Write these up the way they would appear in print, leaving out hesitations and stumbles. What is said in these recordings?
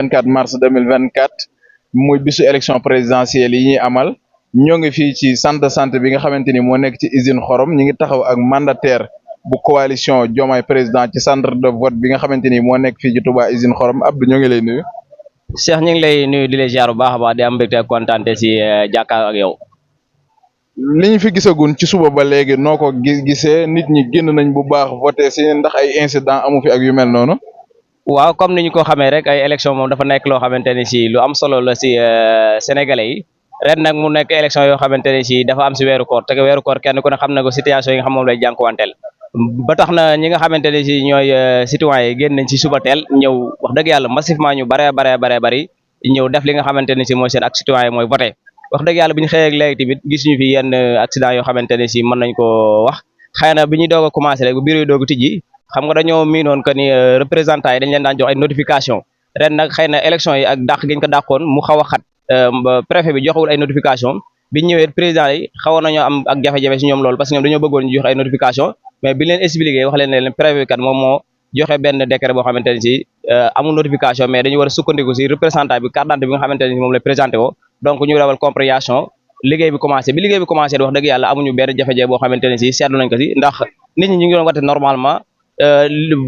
24 mars 2024 muy bisu élection présidentielle yi ñuy amal ñoo ngi fii ci centre de santé bi nga xamante ni moo nekk ci usine xorom ñi ngi taxaw ak mandataire bu coalition Diomaye président ci centre de vote bi nga xamante ni moo nekk fii ci Touba usine xorom Abdou ñoo ngi lay nuyu. Cheikh ñu ngi lay nuyu di la ziar bu baax a baax di am mbégte ak kontaante si jàkkaarloo ak yow. li ñu fi gisagun ci suba ba léegi noo ko gisee nit ñi génn nañ bu baax voté si ndax ay incident amu fi ak yu mel noonu. waaw comme ni ñu ko xamee rek ay élection moom dafa nekk loo xamante ni si lu am solo la si sénégalais yi ren nag mu nekk élection yoo xamante ni si dafa am si weeru koor te weeru koor kenn ku ne xam na ko situation yi nga xam moom lay jànkuwanteel ba tax na ñi nga xamante ne si ñooy citoyens yi génn nañ si suba teel ñëw wax dëgg yàlla massivement ñu bare bari ñëw def li nga xamante ne si mooy seen ak citoyen yi mooy voté wax dëgg yàlla bi ñu xëyee ak léegi tamit gis ñu fi yenn accident yoo xamante ne si mën nañ ko wax xëy na bi ñuy doog a commencé rek bu bureau yi doog a tijji xam nga dañoo miinoon que ni représentants yi dañ leen daan jox ay notification ren nag xëy na élection yi ak dàq gi ñu ko dàqoon mu xaw a xat préfet bi joxewul ay notification bi ñëwee président yi xawoon nañoo am ak jafe-jafe si ñoom loolu parce que ñoom dañoo bëggoon ñu jox ay notification mais bi leen expliqué wax leen ne préfet kat moom moo joxe benn décret boo xamante ne si amul notification mais dañu war a sukkandiku si représentant bi carte d'identité bi nga xamante ne si moom lay présenté ko donc ñu dawal compréhension liggéey bi commencé bi liggéey bi commencé wax dëgg yàlla amuñu benn jafe-jafe boo xamante ne si seetlu nañ ko si ndax nit ñi ñu ngi doon wate normalement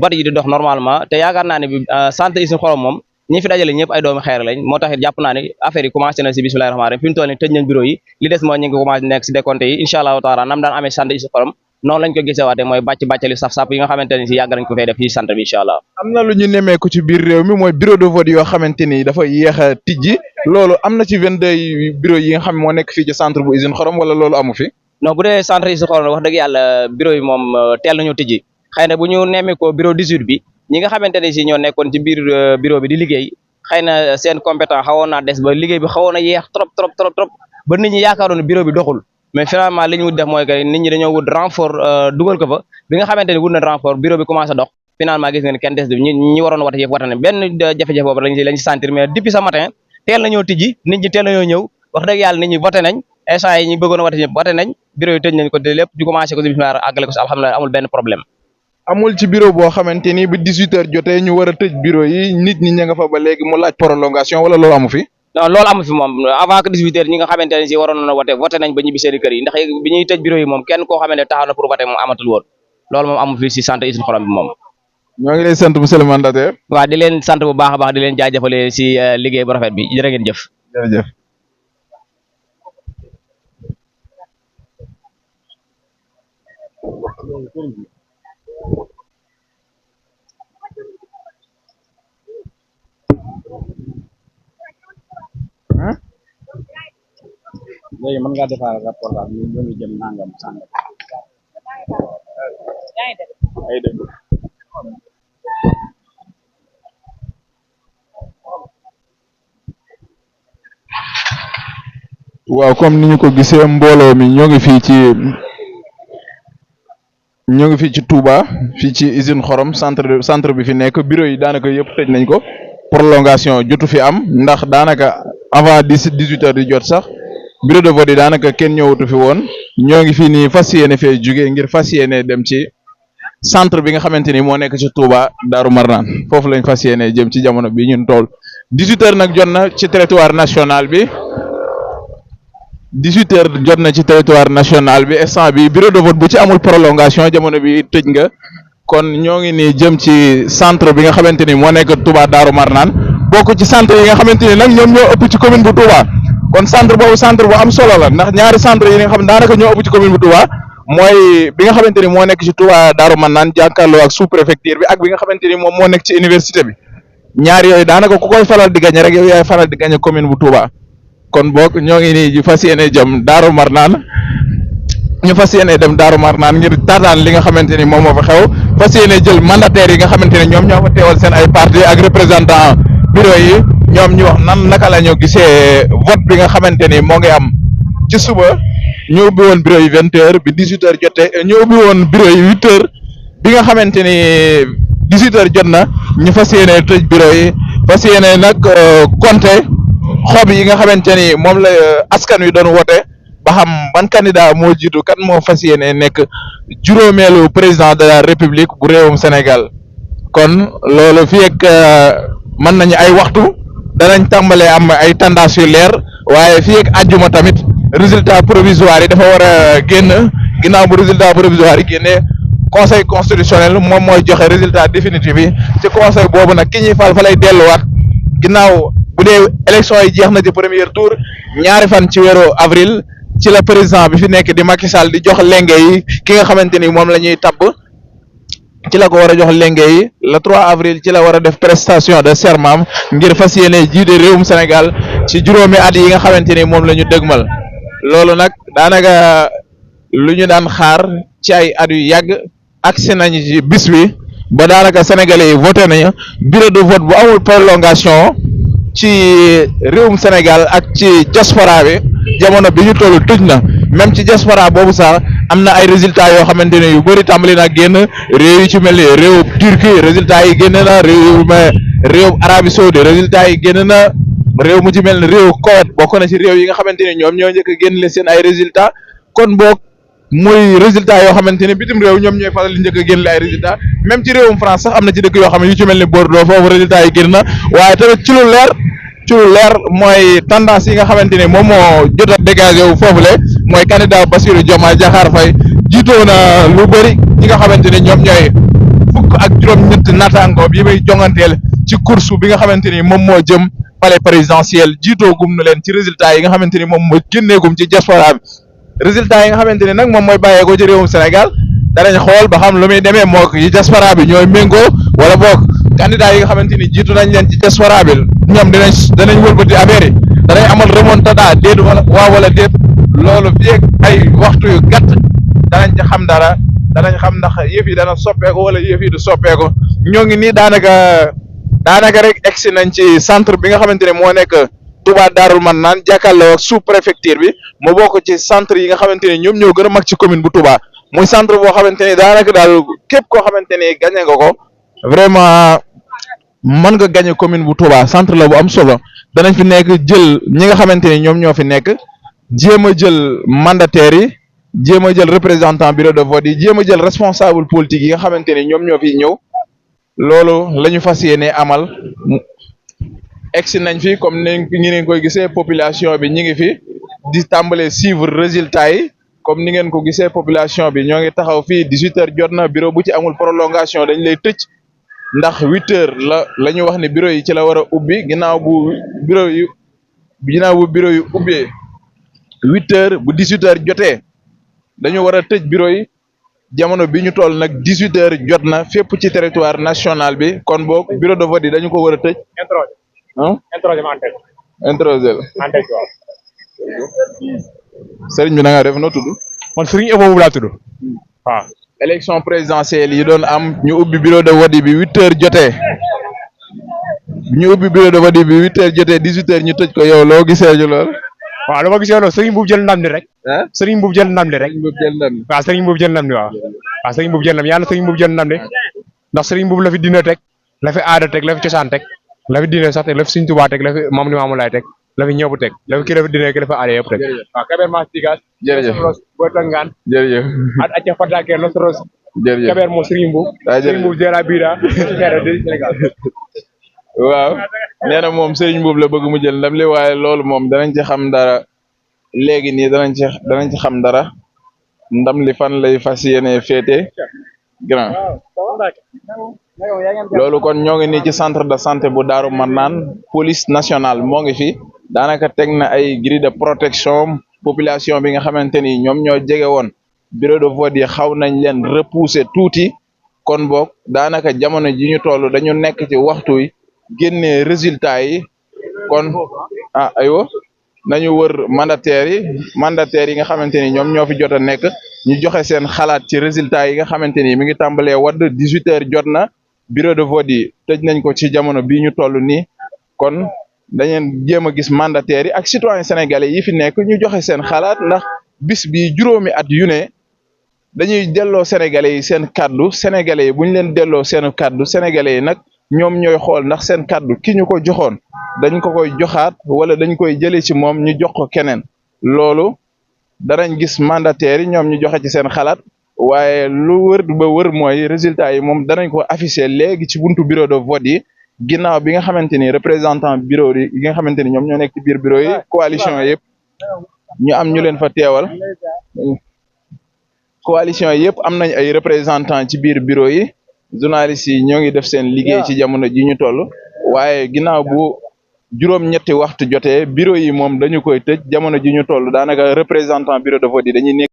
vote yi di dox normalement te yaakaar naa ne bi centre usine xorom moom ñi fi dajale ñëpp ay doomi xeer lañ moo tax it jàpp naa ne affaire yi commencé na si bismillahi rahmaani rahim fi mu toll nii tëj nañ bureau yi li des mooy ñu ngi commencé nekk si décompte yi incha allahu taala nam daan amee centre usine xorom noonu lañ ko gisewaate mooy bàccali saf-saf yi nga xamante ne si yàgg nañ ko fay def ci centre bi incha allah. am na lu ñu nemmeeku ci biir réew mi mooy bureau de vote yoo xamante ni dafa yéex a tijji loolu am na ci 22 bureau yi nga xam moo nekk fii ci centre bu usine xorom wala loolu amu fi. non bu dee centre usine xorom wax dëgg yàlla bureau yi moom teel nañu tijji xëy na bu ñu nemmeekoo bureau 18 bi ñi nga xamante ne si ñoo nekkoon ci biir bureau bi di liggéey xëy na seen compétent xawoon naa des ba liggéey bi xawoon na yéex trop ba nit ñi yaakaaroon ne bureau bi doxul mais finalement li ñu wut def mooy que nit ñi dañoo wut renfort dugal ko fa bi nga xamante ni wut na renfort bureau bi commencé dox finalement gis ngeen kenn des bi ñi waroon wate yëpp wate ne benn jafe-jafe boobu lañ ci sentir mais depuis ce matin teel nañoo tijji nit ñi teel nañoo ñëw wax dëgg yàlla nit ñi voté nañ instant yi ñi bëggoon a wate ñëpp voté nañ bureau yi tëj nañ ko de lépp ñu commencé ko si bismillah àggale ko si alhamdulilah amul benn problème. amul ci bureau boo xamante ni bi 18h jotee ñu war a tëj bureau yi nit ñi ña nga fa ba léegi mu laaj prolongation wala loolu amu fi. non loolu amu fi moom avant que 18h ñi nga xamante ne si waroon na voté nañ ba ñibbi seen kër yi ndax bi ñuy tëj bureau yi moom kenn koo xamante ne taxaw na pour voté moom amatul woon loolu moom amu fi si centre usine xorom bi moom. ñoo ngi lay sant monsieur le mandataire. waaw di leen sant bu baax a baax di leen jaajëfale si liggéey bu rafet bi jërë ngeen jëf. jërëjëf. léegi mën ngaa defar rapport daal ñu ngi jëm nangam sàngam. ay dëgg. waaw comme ni ñu ko gisee mbooloo mi ñoo ngi fii ci Touba fii ci usine xorom centre bi fi nekk bureau yi daanaka yëpp tëj nañ ko prolongation jotu fi am ndax daanaka avant 18h di jot sax bureau de vote yi daanaka kenn ñëwatu fi woon ñoo ngi fii nii fas yéene fee jóge ngir fas yéene dem ci centre bi nga xamante ni moo nekk ci Touba Darou Marnaan foofu lañ fas yéene jëm ci jamono bi ñun tool 18h nag jot na ci territoire national bi 18h jot na ci territoire national bi instant bi bureau de vote bu ci amul prolongation jamono bi tëj nga kon ñoo ngi nii jëm ci centre bi nga xamante ni moo nekk Touba Darou Marnaan bokk ci centre yi nga xamante ni nag ñoom ñoo ëpp ci commune bu Touba kon centre boobu centre bu am solo la ndax ñaari centre yi nga xam daanaka ñoo ëpp ci commune bu Touba mooy bi nga xamante ni moo nekk ci Touba Darou Marnaan jàkkaarloo ak sous préfecture bi ak bi nga xamante ni moom moo nekk ci université bi ñaar yooyu daanaka ku koy faral di gagné rek yow yaay faral di gagné commune bu Touba kon boog ñoo ngi nii ñu fas yéene jëm Darou Marnaan ñu fas yéene dem Darou Marnaan ngir taataan li nga xamante ni moom moo fa xew fas yéene jël mandataires yi nga xamante ne ñoom ñoo fa teewal seen ay parti ak représentant bureau yi ñoom ñu wax naka la ñu gisee vote bi nga xamante ni moo ngi am ci suba ñu ubbi woon bureau yi 20h bi 18h jotee ñu ubbi woon bureau yi 8h bi nga xamante ni 18h jot na ñu fas yéene tëj bureau yi fas yéene nag compter xob yi nga xamante ni moom la askan wi doon woote ba xam ban candidat moo jiitu kan moo fas yéene nekk juróomeelu président de la république bu réewum Sénégal kon loolu fii ak mën nañu ay waxtu danañ tàmbalee am ay tendance yu leer waaye fii ak àjjuma tamit résultat provisoire yi dafa war a génn ginnaaw bu résultat provisoire yi génnee conseil constitutionnel moom mooy joxe résultat définitif yi ci conseil boobu nag ki ñuy fal fa lay delluwaat ginnaaw bu dee élection yi jeex na ci premier tour ñaari fan ci weeru avril ci la président bi fi nekk di Macky Sall di jox lenge yi ki nga xamante ni moom la ñuy tabb ci la ko war a jox lenge yi le 3 avril ci la war a def prestation de serment ngir fas yéene jiite réewum Sénégal ci juróomi at yi nga xamante ni moom la ñu dëgmal loolu nag daanaka lu ñu daan xaar ci ay at yu yàgg agsi nañu ci bis bi ba daanaka sénégalais yi voté nañu bureau de vote bu amul prolongation ci réewum Sénégal ak ci diaspora bi jamono bi ñu toll tëj na même ci diaspora boobu sax am na ay résultats yoo xamante ne yu bëri tàmbali na génn réew yu ci mel ni réew Turquie résultats yi génn na réew Arabie Saoudite résultats yi génn na réew mu ci mel ni réew Koweït bokk na ci réew yi nga xamante ne ñoom ñoo njëkk a génn seen ay résultats kon boog muy résultats yoo xamante ne bitim réew ñoom ñooy faral di njëkk a génn ay résultats même ci réewum France sax am na ci dëkk yoo xam ne yu ci mel ni Bordeaux foofu résultats yi génn na waaye tamit ci lu leer mooy tendance yi nga xamante ne moom moo jot a dégagé wu foofu le mooy candidat Bassirou Diomaye Diakhar Faye jiitoo na lu bëri ñi nga xamante ne ñoom ñooy fukk ak juróom-ñett naataango bi muy jonganteel ci course bi nga xamante ni moom moo jëm palais présidentiel jiitoo gum na leen ci résultats yi nga xamante ni moom moo génneegum ci diaspora bi résultats yi nga xamante ni nag moom mooy bàyyeekoo ci réewum Sénégal danañ xool ba xam lu muy demee moo yi diaspora bi ñooy méngoo wala boog candidat yi nga xamante ni jiitu nañ leen ci diaspora bi ñoom danañ wëlbati affaire yi danañ amal remontada déet wala déet loolu fii ak ay waxtu yu gàtt danañ ci xam dara danañ xam ndax yëf yi dana soppeeku wala yëf yi du soppeeku ñoo ngi nii daanaka rek egsi nañ ci centre bi nga xamante ne moo nekk Touba Darou Marnane jàkkaarloo ak sous préfecture bi mu bokk ci centre yi nga xamante ne ñoom ñoo gën a mag ci commune bu Touba muy centre boo xamante ni daanaka daal képp koo xamante ni gagné nga ko vraiment mën nga gagné commune bu Touba centre la bu am solo danañ fi nekk jël ñi nga xamante ni ñoom ñoo fi nekk jéem a jël mandataires yi jéem a jël représentant bureau de vote yi jéem a jël responsable politique yi nga xamante ni ñoom ñoo fi ñëw loolu la ñu fas yéene amal egsi nañ fi comme ni ngeen koy gisee population bi ñi ngi fi di tàmbalee suivre résultats yi comme ni ngeen ko gisee population bi ñoo ngi taxaw fii 18h jot na bureau bu ci amul prolongation dañ lay tëj ndax 8h la ñu wax ne bureau yi ci la war a ubbi ginnaaw bu bureau yu ubbee 8h bu 18h jotee dañu war a tëj bureau yi jamono bi ñu toll nag 18h jot na fépp ci territoire national bi kon boog bureau de vote yi dañu ko war a tëj. introsé sëriñ bi na nga def noo tudd. man Serigne Ebo boobu laa tudd waaw. élection présidentielle yi doon am ñu ubbi bureau de vote bi 8h jotee ñu ubbi bureau de vote bi 8h jotee 18h ñu tëj ko yow loo gisee ju lool. waaw lu ma gisee loolu Serigne boobu jël ndam li rek. Serigne boobu jël ndam li rek. waaw Serigne boobu jël ndam li waaw. waaw Serigne boobu jël ndam yàlla Serigne boobu jël ndam li ndax Serigne boobu la fi dina teg la fi aada teg la fi cosaan teg la fi diine sax teg la fi Serigne Touba teg la fi Maam Limaamu Laay teg la fi ñëpp teg la fi kii la fi diine kii la fi aada yëpp teg. waaw Kaber Mass Digas. jërëjëf booy tangaan. jërëjëf. at acca Fatake Nosros. jërëjëf Kaber moo Serigne Mboup. Serigne Mboup Zera Bira Sénégal. waaw nee na moom Serigne Mboup la bëgg mu jël ndam li waaye loolu moom danañ ci xam dara léegi nii danañ ci xam dara ndam li fan lay fas yéene féete grand loolu kon ñoo ngi nii ci centre de santé bu Darou Marnane police nationale moo ngi fi daanaka teg na ay grille de protection population bi nga xamante ni ñoom ñoo jege woon bureau de vote yi xaw nañ leen repousser tuuti kon boog daanaka jamono ji ñu toll dañu nekk ci waxtu wi génnee résultats yi kon aywa nañu wër mandataires yi nga xamante ni ñoom ñoo fi jot a nekk ñu joxe seen xalaat ci résultats yi nga xamante ni mi ngi tàmbalee wadd 18h jot na bureau de vote yi tëj nañ ko ci jamono bii ñu toll nii kon dañeen jéem a gis mandataires yi ak citoyens sénégalais yi fi nekk ñu joxe seen xalaat ndax bis bi juróomi at yu ne dañuy delloo sénégalais yi seen kaddu sénégalais yi bu ñu leen delloo seen kaddu sénégalais yi nag ñoom ñooy xool ndax seen kaddu ki ñu ko joxoon dañ ko koy joxaat wala dañ koy jëlee ci moom ñu jox ko keneen loolu danañ gis mandataires yi ñoom ñu joxe ci seen xalaat waaye lu wër ba wër mooy résultat yi moom danañ ko afficher léegi ci buntu bureau de vote yi ginnaaw bi nga xamante ni représentant bureau yi nga xamante ni ñoom ñoo nekk ci biir bureau yi coalition yëpp ñu am ñu leen fa teewal coalition yëpp am nañ ay représentant ci biir bureau yi journalistes yi ñoo ngi def seen liggéey ci jamono ji ñu toll waaye ginnaaw bu juróom-ñetti waxtu jotee bureau yi moom dañu koy tëj jamono ji ñu toll daanaka représentant bureau de vote yi dañuy nekk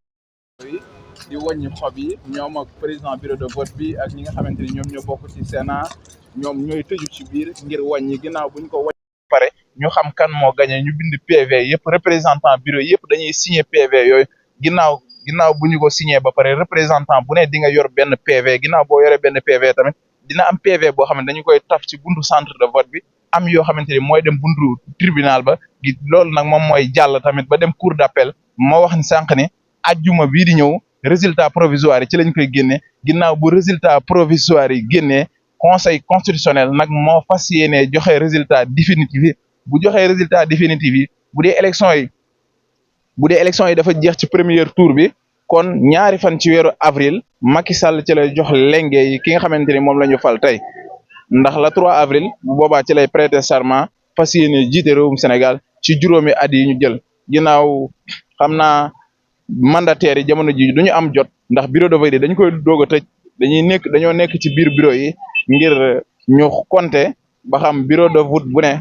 di wàññi xob yi ñoom ak président bureau de vote bi ak ñi nga xamante ni ñoom ñoo bokk ci Sénat ñoom ñooy tëju ci biir ngir wàññi ginnaaw buñ ko wàññi pare ñu xam kan moo gagné ñu bind PV yëpp représentant bureau yëpp dañuy signé PV yooyu ginnaaw bu ñu ko signé ba pare représentant bu ne di nga yor benn PV ginnaaw boo yoree benn PV tamit dina am PV boo xam ne dañu koy taf ci buntu centre de vote bi am yoo xamante ni mooy dem buntu tribunal ba loolu nag moom mooy jàll tamit ba dem cour d'appel moo wax ni sànq ni ajjuma bii di ñëw résultat provisoire yi ci lañ koy génne ginnaaw bu résultat provisoire yi génnee conseil constitutionnel nag moo fas yéene joxe résultat définitif yi bu joxee résultat définitif yi bu dee élection yi dafa jeex ci premier tour bi kon ñaari fan ci weeru avril Macky Sall ci lay jox lenge yi ki nga xamante ni moom la ñu fal tey ndax la 3 avril bu boobaa ci lay prêter serment fas yéene jiite réewum Sénégal ci juróomi at yi ñu jël ginnaaw xam naa mandataires yi jamono ji duñu am jot ndax bureau de vote yi dañ koy doog a tëj dañoo nekk ci biir bureau yi ngir ñu compter ba xam bureau de vote bu ne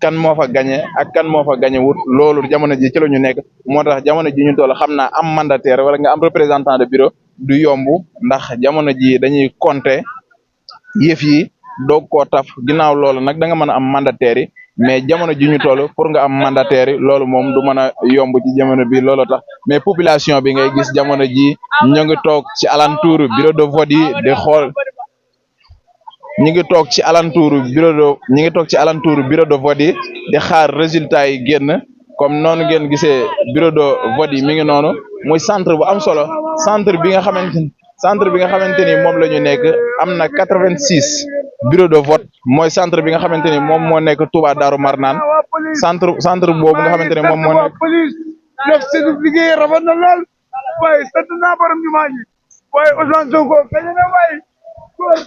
kan moo fa gagné ak kan moo fa gagné wut loolu jamono ji ci la ñu nekk moo tax jamono ji ñu toll xam naa am mandataire wala nga am représentant de bureau du yomb ndax jamono ji dañuy compter yëf yi doog koo taf ginnaaw loolu nag da nga mën a am mandataire yi mais jamono ji ñu toll pour nga am mandataire yi loolu moom du mën a yomb ci jamono bi loolu tax mais population bi ngay gis jamono ji ñu ngi toog ci alentour bureau de vote yi di xool ñi ngi toog ci alentour bureau de vote yi di xaar résultat yi génn comme noonu ngeen gisee bureau de vote yi mi ngi noonu muy centre bu am solo centre bi nga xamante ni moom la ñu nekk am na 86 bureau de vote mooy centre bi nga xamante ni moom moo nekk Touba Darou Marnane centre boobu nga xamante ni moom moo nekk def seen liggéey rafet na lool waaye sant naa borom jumaa ji waaye Ousmane Sonko gañ na waaye góor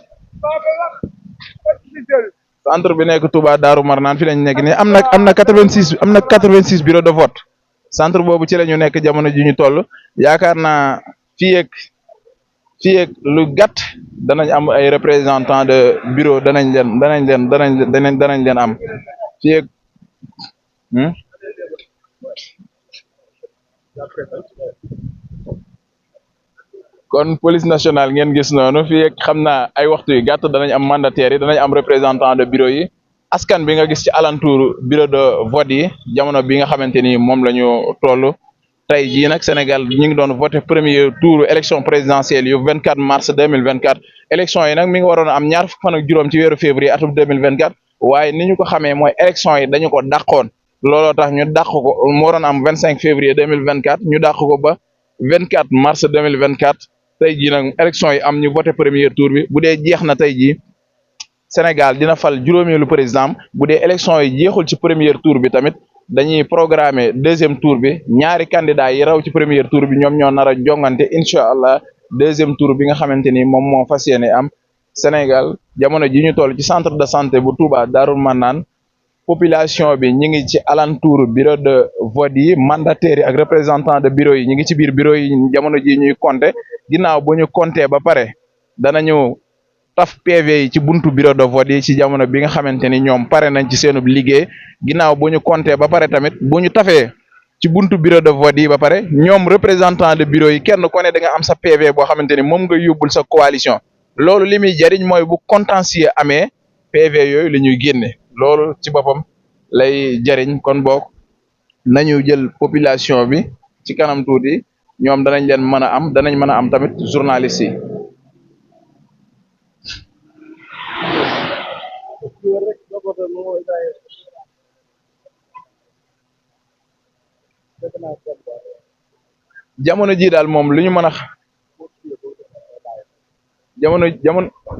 centre bi nekk Touba Darou Marnane fi lañ nekk nii am na 86 bureau de vote centre boobu ci la ñu nekk jamono ji ñu toll yaakaar naa fii ak lu gàtt danañ am ay représentant de bureau danañ leen am fii ak kon police nationale ngeen gis noonu fii ak xam naa ay waxtu yu gàtt danañ am mandataires yi danañ am représentant de bureau yi askan bi nga gis ci alentour bureau de vote yi jamono bi nga xamante ni moom la ñu toll tey jii nag Sénégal ñu ngi doon voté premier tour élection présidentielle yu 24 mars 2024 élection yi nag mi ngi waroon a am ñaar fukk fan ak juróom ci weeru février atum 2024 waaye ni ñu ko xamee mooy élection yi dañu ko dàqoon looloo tax ñu dàq ko mu waroon am 25 février 2024 ñu dàq ko ba 24 mars 2024 tey jii nag élection yi am ñu voté premier tour bi bu dee jeex na tey jii Sénégal dina fal juróomeelu président bu dee élection yi jeexul ci premier tour bi tamit dañuy programmer deuxième tour bi ñaari candidat yi raw ci premier tour bi ñoom ñoo nar a jongante incha allah deuxième tour bi nga xamante ni moom moo fas yéene am Sénégal jamono ji ñu toll ci centre de santé bu Touba Darou Marnane population bi ñi ngi ci alentour bureau de vote yi mandataires yi ak représentant de bureau yi ñi ngi ci biir bureau yi jamono ji ñuy compter ginnaaw bu ñu compter ba pare danañu taf PV yi ci buntu bureau de vote yi ci jamono bi nga xamante ni ñoom pare nañ ci seenub liggéey ginnaaw bu ñu compter ba pare tamit bu ñu tafee ci buntu bureau de vote yi ba pare ñoom représentant de bureau yi kenn ku ne da nga am sa PV boo xamante ni moom nga yóbbul sa coalition loolu li muy jariñ mooy bu contentieux amee PV yooyu la ñuy génne loolu ci boppam lay jariñ kon boog nañu jël population bi ci kanam tuuti ñoom danañ mën a am tamit journalistes yi. jamono ji daal moom lu ñu mën a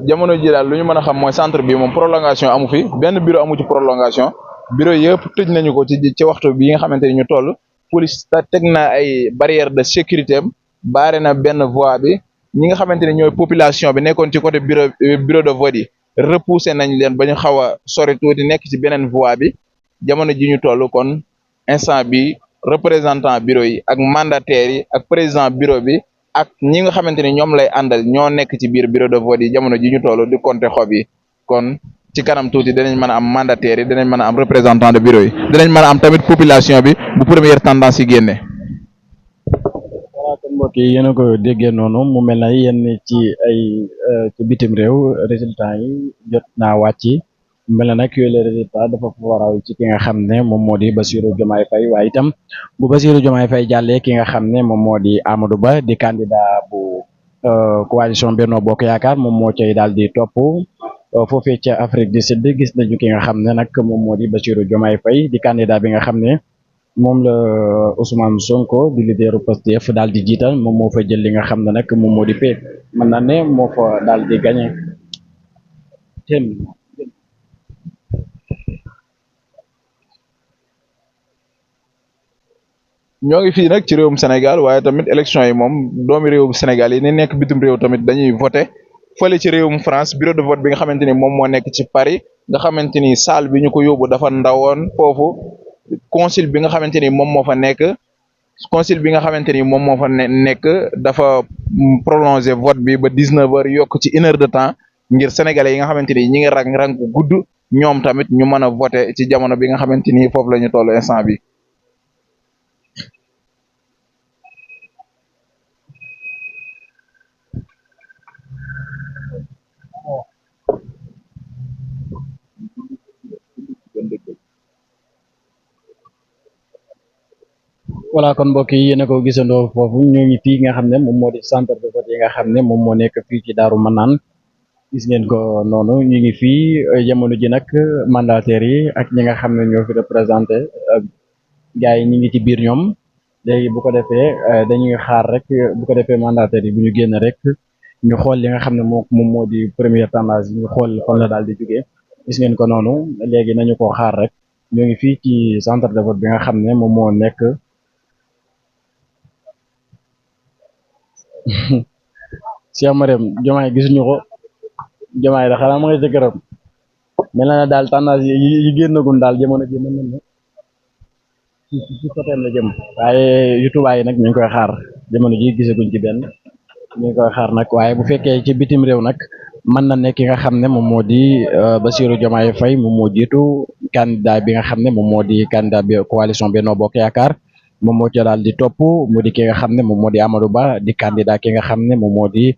jamono ji daal lu ñu mën a xam mooy centre bi moom prolongation amu fi benn bureau amu ci prolongation bureau yëpp tëj nañu ko ci waxtu bi nga xamante ni ñu toll police teg na ay barrière de sécurité am baare na benn voie bi ñi nga xamante ne ñooy population bi nekkoon ci côté bureau de vote yi repousser nañ leen ba ñu xaw a sori tuuti nekk ci beneen voie bi jamono ji ñu toll kon instant bi représentant bureau yi ak mandataires yi ak président bureau bi ak ñi nga xamante ni ñoom lay àndal ñoo nekk ci biir bureau de vote yi jamono ji ñu toll di compter xob yi kon ci kanam tuuti dinañ mën a am mandataires yi dinañ mën a am représentant de bureau yi dinañ mën a am tamit population bi bu première tendance yi génne. voilà kon mbokk yi yéen a ko déggee noonu mu mel na yéen ci ay ci bitim réew résultat yi jot naa wàcc mel na nag yooyu le résultat dafa waral ci ki nga xam ne moom moo di Bassirou Diomaye Faye waaye itam bu Bassirou Diomaye Faye jàllee ki nga xam ne moom moo di Amadou Ba di candidat bu coalition Benno Bokk Yaakaar moom moo cay daal di topp foofee ca Afrique du Sud gis nañu ki nga xam ne nag moom moo di Bassirou Diomaye Faye di candidat bi nga xam ne moom la Ousmane Sonko di leaderu Pastef daal di jiital moom moo fa jël li nga xam ne nag moom moo di paie mën na ne moo fa daal di gagné ñoo ngi fii nag ci réewum Sénégal waaye tamit élection yi moom doomi réewum Sénégal yi ni nekk bitim réew tamit dañuy voté fële ci réewum France bureau de vote bi nga xamante ni moom moo nekk ci Paris nga xamante ni salle bi ñu ko yóbbu dafa ndawoon foofu consul bi nga xamante ni moom moo fa nekk consul bi nga xamante ni moom moo fa nekk dafa prolonger vote bi ba 19h yokk ci 1 heure de temps ngir sénégalais yi nga xamante ni ñi ngi rang bu gudd ñoom tamit ñu mën a voté ci jamono bi nga xamante ni foofu la ñu toll instant bi. voilà kon mbokk yi yéen a ko gisandoo foofu ñoo ngi fii nga xam ne moom moo di centre de vote yi nga xam ne moom moo nekk fii ci Daaru Manaan gis ngeen ko noonu ñu ngi fii jamono ji nag mandataires yi ak ñi nga xam ne ñoo fi représenté gars yi ñu ngi ci biir ñoom léegi bu ko defee dañuy xaar rek bu ko defee mandataires yi bu ñu génn rek ñu xool li nga xam ne moom moo di première tendance ñu xool fan la daal di jógee gis ngeen ko noonu léegi nañu ko xaar rek ñoo ngi fii ci centre de vote bi nga xam ne moom moo nekk Cheikh Mariam Diomaye gisuñu ko Diomaye da xanaa ma nga ca këram mel na daal tendance yi génnagum daal jamono ji mën na ci côté la jëm waaye YouTube yi nag ñu ngi koy xaar jamono ji gisaguñ ci benn ñu ngi koy xaar nag waaye bu fekkee ci bitim réew nag mën na nekk ki nga xam ne moom moo di Bassirou Diomaye Faye moom moo jiitu candidat bi nga xam ne moom moo di candidat bi coalition Benno Bokk Yaakaar moom moo ci daal di topp mu di ki nga xam ne moom moo di Amadou Ba di candidat ki nga xam ne moom moo di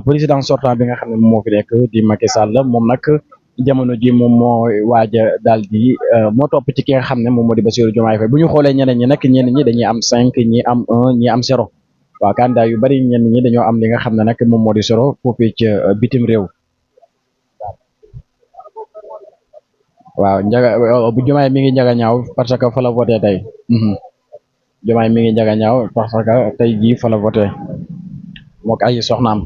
président sortant bi nga xam ne moom moo fi nekk di Macky Sall moom nag jamono ji moom moo waaj a daal di moo topp ci ki nga xam ne moom moo di Bassirou Diomaye Faye bu ñu xoolee ñeneen ñi nag ñenn ñi dañuy am 5 ñi am 1 ñi am 0 waaw candidat yu bari ñenn ñi dañoo am li nga xam ne nag moom moo di 0 foofu ci bitim réew waaw njaga bu Diomaye mi ngi njaga ñaaw parce que fa la voté tey Diomaye mi ngi njaga ñaaw parce que tey jii fa la voté mook ay soxnaam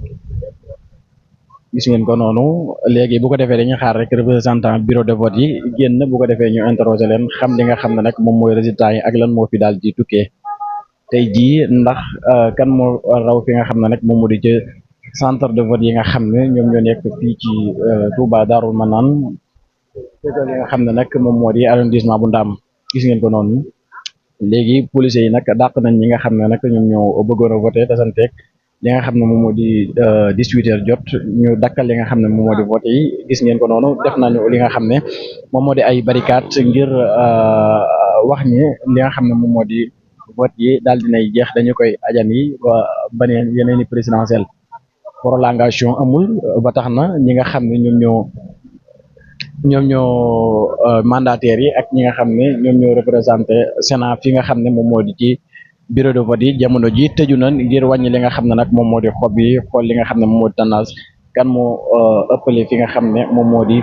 gis ngeen ko noonu léegi bu ko defee dañuy xaar rek représentant bureau de vote yi génn bu ko defee ñu interroger leen xam li nga xam ne nag moom mooy résultat yi ak lan moo fi daal di tukkee tey jii ndax kan moo raw fi nga xam ne nag moom moo di ci centre de vote yi nga xam ne ñoom ñoo nekk fii ci Touba Darou Manane li nga xam ne nag moom moo di arrondissement bu Ndaam gis ngeen ko noonu léegi policiers yi nag dàq nañ ñi nga xam ne nag ñoom ñoo bëggoon a voté tasanteeg li nga xam ne moom moo di 18h jot ñu dakkal li nga xam ne moom moo di voté yi gis ngeen ko noonu def nañu li nga xam ne moom moo di ay barricade ngir wax ni li nga xam ne moom moo di vote yi daal dinay jeex dañu koy ajan yi ba baneen yeneen i présidentielle prolongation amul ba tax na ñi nga xam ne ñoom ñoo mandataires yi ak ñi nga xam ne ñoom ñoo représenté Sénat fi nga xam ne moom moo di ci bureau de vote yi jamono ji tëju na ngir wàññi li nga xam ne nag moom moo di xob yi xool li nga xam ne moom moo di tendance kan moo ëppale fi nga xam ne moom moo di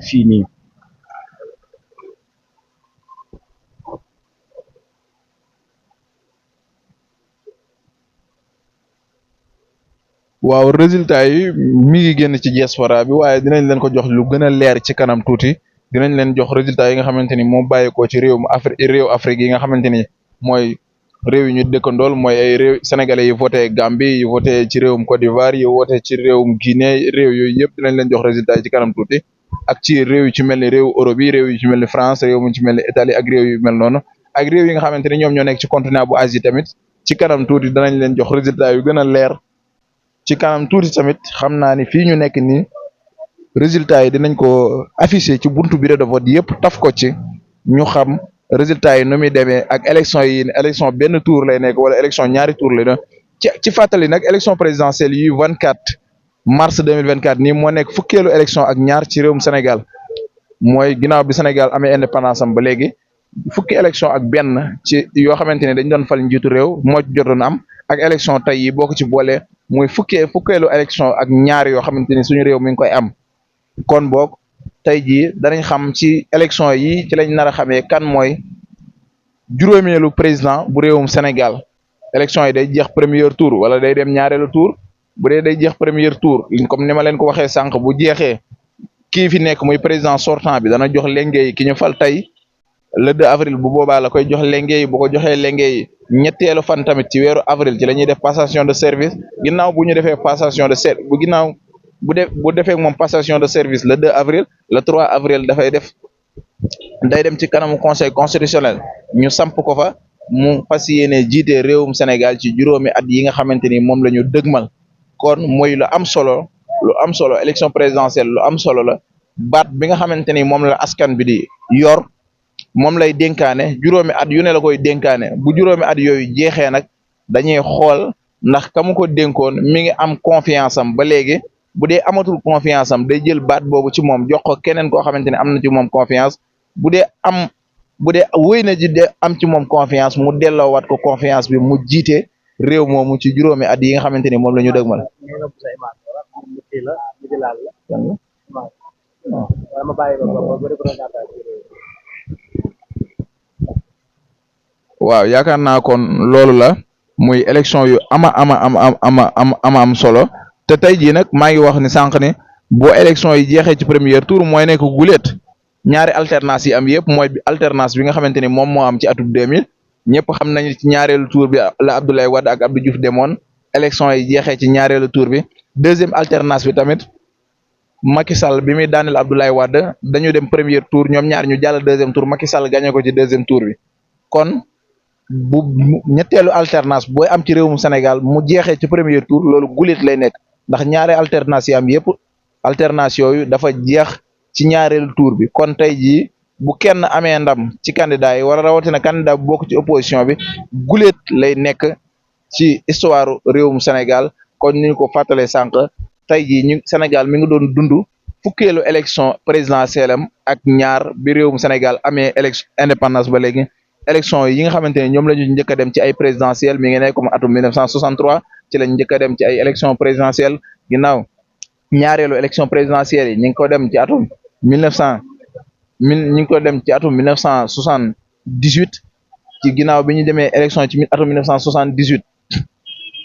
fii nii waaw résultat yi mi ngi génn ci diaspora bi waaye dinañ leen ko jox lu gën a leer ci kanam tuuti dinañ leen jox résultat yi nga xamante ni moo bàyyeekoo ci réew Afrique yi nga xamante ni mooy réew yi ñu dëkkandool mooy ay réew sénégalais yi voté Gambie yi voté ci réewum Côte d'Ivoire yi voté ci réewum Guinée réew yooyu yëpp dinañ leen jox résultat yi ci kanam tuuti ak ci réew yu ci mel ni réew Europe yi réew yu ci mel ni France réew mu ci mel ni Italie ak réew yu mel noonu ak réew yi nga xamante ni ñoom ñoo nekk ci continent bu Asie tamit ci kanam tuuti danañ leen jox résultat yu gën a leer ci kanam tuuti tamit xam naa ni fii ñu nekk nii résultat yi dinañ ko afficher ci buntu bureau de vote yëpp taf ko ci ñu xam résultat yi nu muy demee ak élection benn tour lay nekk wala élection ñaari tour lay doon ci fàttali nag élection présidentielle yu 24 mars 2024 nii moo nekk fukkeelu élection ak ñaar ci réewum Sénégal mooy ginnaaw bi Sénégal amee indépendance am ba léegi fukki élection ak benn ci yoo xamante ne dañ doon fal njiitu réew moo jotoon am ak élection tey yi boo ko ci boolee muy fukkeelu élection ak ñaar yoo xamante ni suñu réew mi ngi koy am kon boog tey jii danañ xam ci élection yi ci lañ nar a xamee kan mooy juróomeelu président bu réewum Sénégal élection yi day jeex premier tour wala day dem ñaareelu tour bu dee day jeex premier tour comme ni ma leen ko waxee sànq bu jeexee kii fi nekk muy président sortant bi dana jox lenge yi ki ñu fal tey le 2 avril bu boobaa la koy jox lenge yi bu ko joxee lenge yi ñetteelu fan tamit ci weeru avril ci la ñuy def passation de service ginnaaw bu ñu defee passation de service bu defee moom passation de service le 2 avril le 3 avril day dem ci kanamu conseil constitutionnel ñu samp ko fa mu fas yéene jiite réewum Sénégal ci juróomi at yi nga xamante ni moom la ñu dëgmal kon mooy lu am solo élection présidentielle lu am solo la baat bi nga xamante ni moom la askan bi di yor moom lay dénkaane juróomi at yu ne la koy dénkaane bu juróomi at yooyu jeexee nag dañuy xool ndax ka mu ko dénkoon mi ngi am confiance am ba léegi bu dee amatul confiance am day jël baat boobu ci moom jox ko keneen koo xamante ni am na ci moom confiance bu dee wéy na ji de am ci moom confiance mu delloowaat ko confiance bi mu jiite réew moomu ci juróomi at yi nga xamante ni moom la ñu dëgmal. waaw yaakaar naa kon loolu la muy élection yu am solo te tey jii nag maa ngi wax ni sànq ne boo élection yi jeexee ci premier tour mooy nekk guléet ñaari alternance yi am yëpp mooy alternance bi nga xamante ni moom moo am ci atum 2000 ñëpp xam nañu ci ñaareelu tour bi la Abdoulaye Wade ak Abdou Diouf demoon élection yi jeexee ci ñaareelu tour bi deuxième alternance bi tamit Macky Sall bi muy daaneel Abdoulaye Wade dañu dem premier tour ñoom ñaar ñu jàll deuxième tour Macky Sall gagné ko ci deuxième tour bi kon bu ñetteelu alternance booy am ci réewum Sénégal mu jeexee ci premier tour loolu guléet lay nekk ndax ñaari alternance yi am yëpp alternance yooyu dafa jeex ci ñaareelu tour bi kon tey jii bu kenn amee ndam ci candidat yi wala rawatina candidat bu bokk ci opposition bi guléet lay nekk ci histoire réewum Sénégal kon ni ñu ko fàttalee sànq tey jii ñu Sénégal mi ngi doon dund fukkeelu élection présidentielle am ak ñaar bi réewum Sénégal amee élection indépendance ba léegi élection yi nga xamante ne ñoom la ñu njëkk a dem ci ay présidentielle mi ngi nekk comme atum 1963 ci lañ njëkk a dem ci ay élection présidentielle ginnaaw ñaareelu élection présidentielle yi ñu ngi ko dem ci atum 1978 ci ginnaaw bi ñu demee élection ci atum 1978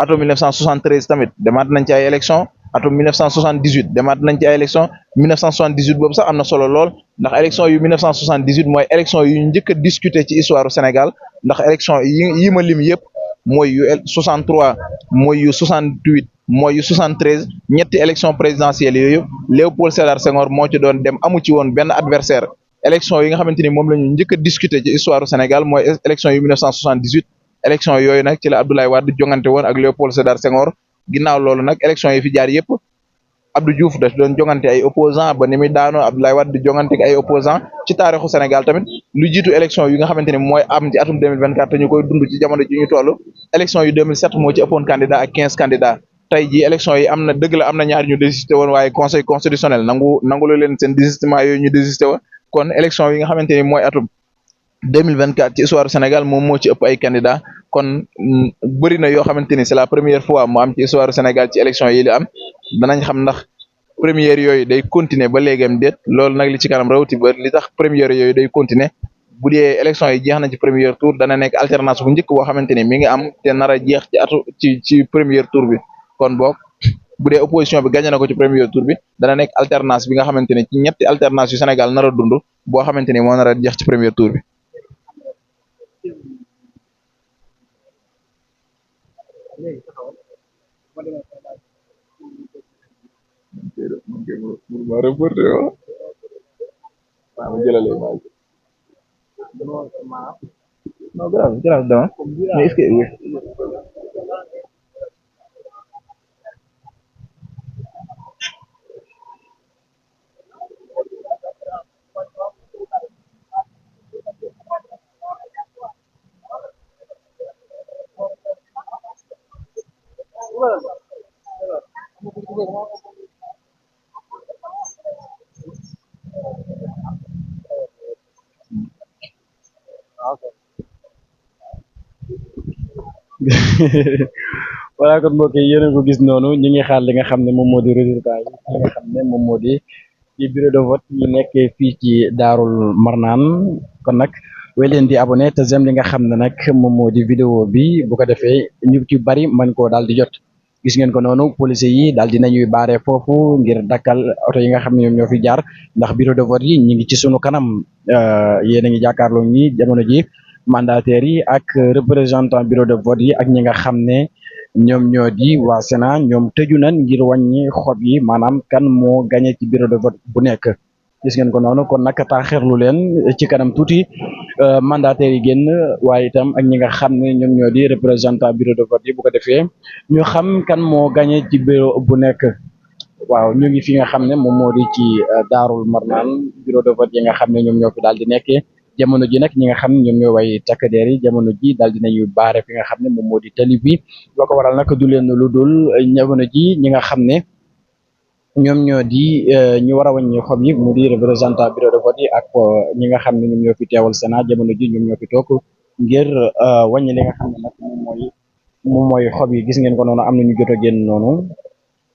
atum 1973 tamit demaat nañ ci ay élection atum 1978 demaat nañ ci ay élection 1978 boobu sax am na solo lool ndax élection yu 1978 mooy élection yu njëkk a discuter ci histoire Sénégal ndax élection yi ma lim yëpp mooy yu 63 mooy yu 68 mooy yu 73 ñetti élection présidentielle yooyu Léopold Sédar Senghor moo ci doon dem amu ci woon benn adversaire élection yi nga xamante ni moom la ñu njëkk a discuter ci histoire Sénégal mooy élection yu 1978 élection yooyu nag ci la Abdoulaye Wade jongante woon ak Léopold Sédar Senghor ginnaaw loolu nag élection yi fi jaar yëpp Abdou Diouf daf doon jongante ay opposant ba ni muy daanoo Abdoulaye Wade di jongante ak ay opposant ci taarixu Sénégal tamit lu jiitu élection yi nga xamante ni mooy am ci atum 2024 te ñu koy dund ci jamono ji ñu toll élection yu 2007 moo ci ëppoon candidat ak 15 candidats tey jii élection yi am na dëgg la am na ñaar ñu désisté woon waaye conseil constitutionnel nangulu leen seen désistement yooyu ñu désisté woon kon élection yi nga xamante ni mooy atum 2024 ci histoire Sénégal moom moo ci ëpp ay candidats kon bëri na yoo xamante ni c'est la première fois mu am ci histoire Sénégal ci élection yi li am danañ xam ndax première yooyu day continuer ba léegam déet loolu nag li ci kanam rawati ba li tax première yooyu day continuer bu dee élection yi jeex na ci premier tour dana nekk alternance bu njëkk boo xamante ni mi ngi am te nar a jeex ci premier tour bi kon boog bu dee opposition bi gagné na ko ci premier tour bi dana nekk alternance bi nga xamante ni ci ñetti alternance yu Sénégal nar a dund boo xamante ni moo nar a jeex ci premier tour bi. ma reporté wala ma jëlale image non grave grave dama mais est-ce que voilà kon mbokk yi yéen a ko gis noonu ñu ngi xaar li nga xam ne moom moo di résultat yi li nga xam ne moom moo di ci bureau de vote yi nekkee fii ci Daarul Marnaan kon nag wéy leen di abonné te j'aime li nga xam ne nag moom moo di vidéo bi bu ko defee ñu ci bari mën koo daal di jot gis ngeen ko noonu policiers yi daal di nañuy baare foofu ngir dakkal oto yi nga xam ne ñoom ñoo fi jaar ndax bureau de vote yi ñu ngi ci sunu kanam yéen a ngi jàkkaarloo ñi jamono ji mandataires yi ak représentant bureau de vote yi ak ñi nga xam ne ñoom ñoo di waa Sénat ñoom tëju nañ ngir wàññi xob yi maanaam kan moo gagné ci bureau de vote bu nekk gis ngeen ko noonu kon nag taaxirlu leen ci kanam tuuti mandataires yi génn waaye itam ak ñi nga xam ne ñoom ñoo di représentant bureau de vote yi bu ko defee ñu xam kan moo gagné ci bureau bu nekk waaw ñu ngi fi nga xam ne moom moo di ci Daarul Marnaan bureau de vote yi nga xam ne ñoom ñoo fi daal di nekkee jamono ji nag ñi nga xam ne ñoom ñoo way takk der yi jamono ji daal dinañu baare fi nga xam ne moom moo di tali bi loo ko waral nag du leen lu dul jamono ji ñi nga xam ne ñoom ñoo di ñu war a wàññi xob yi mu di représentant bureau de vote yi ak ñi nga xam ne ñoom ñoo fi teewal Sénat jamono ji ñoom ñoo fi toog ngir wàññi li nga xam ne nag moom mooy xob yi gis ngeen ko noonu am na ñu jot a génn noonu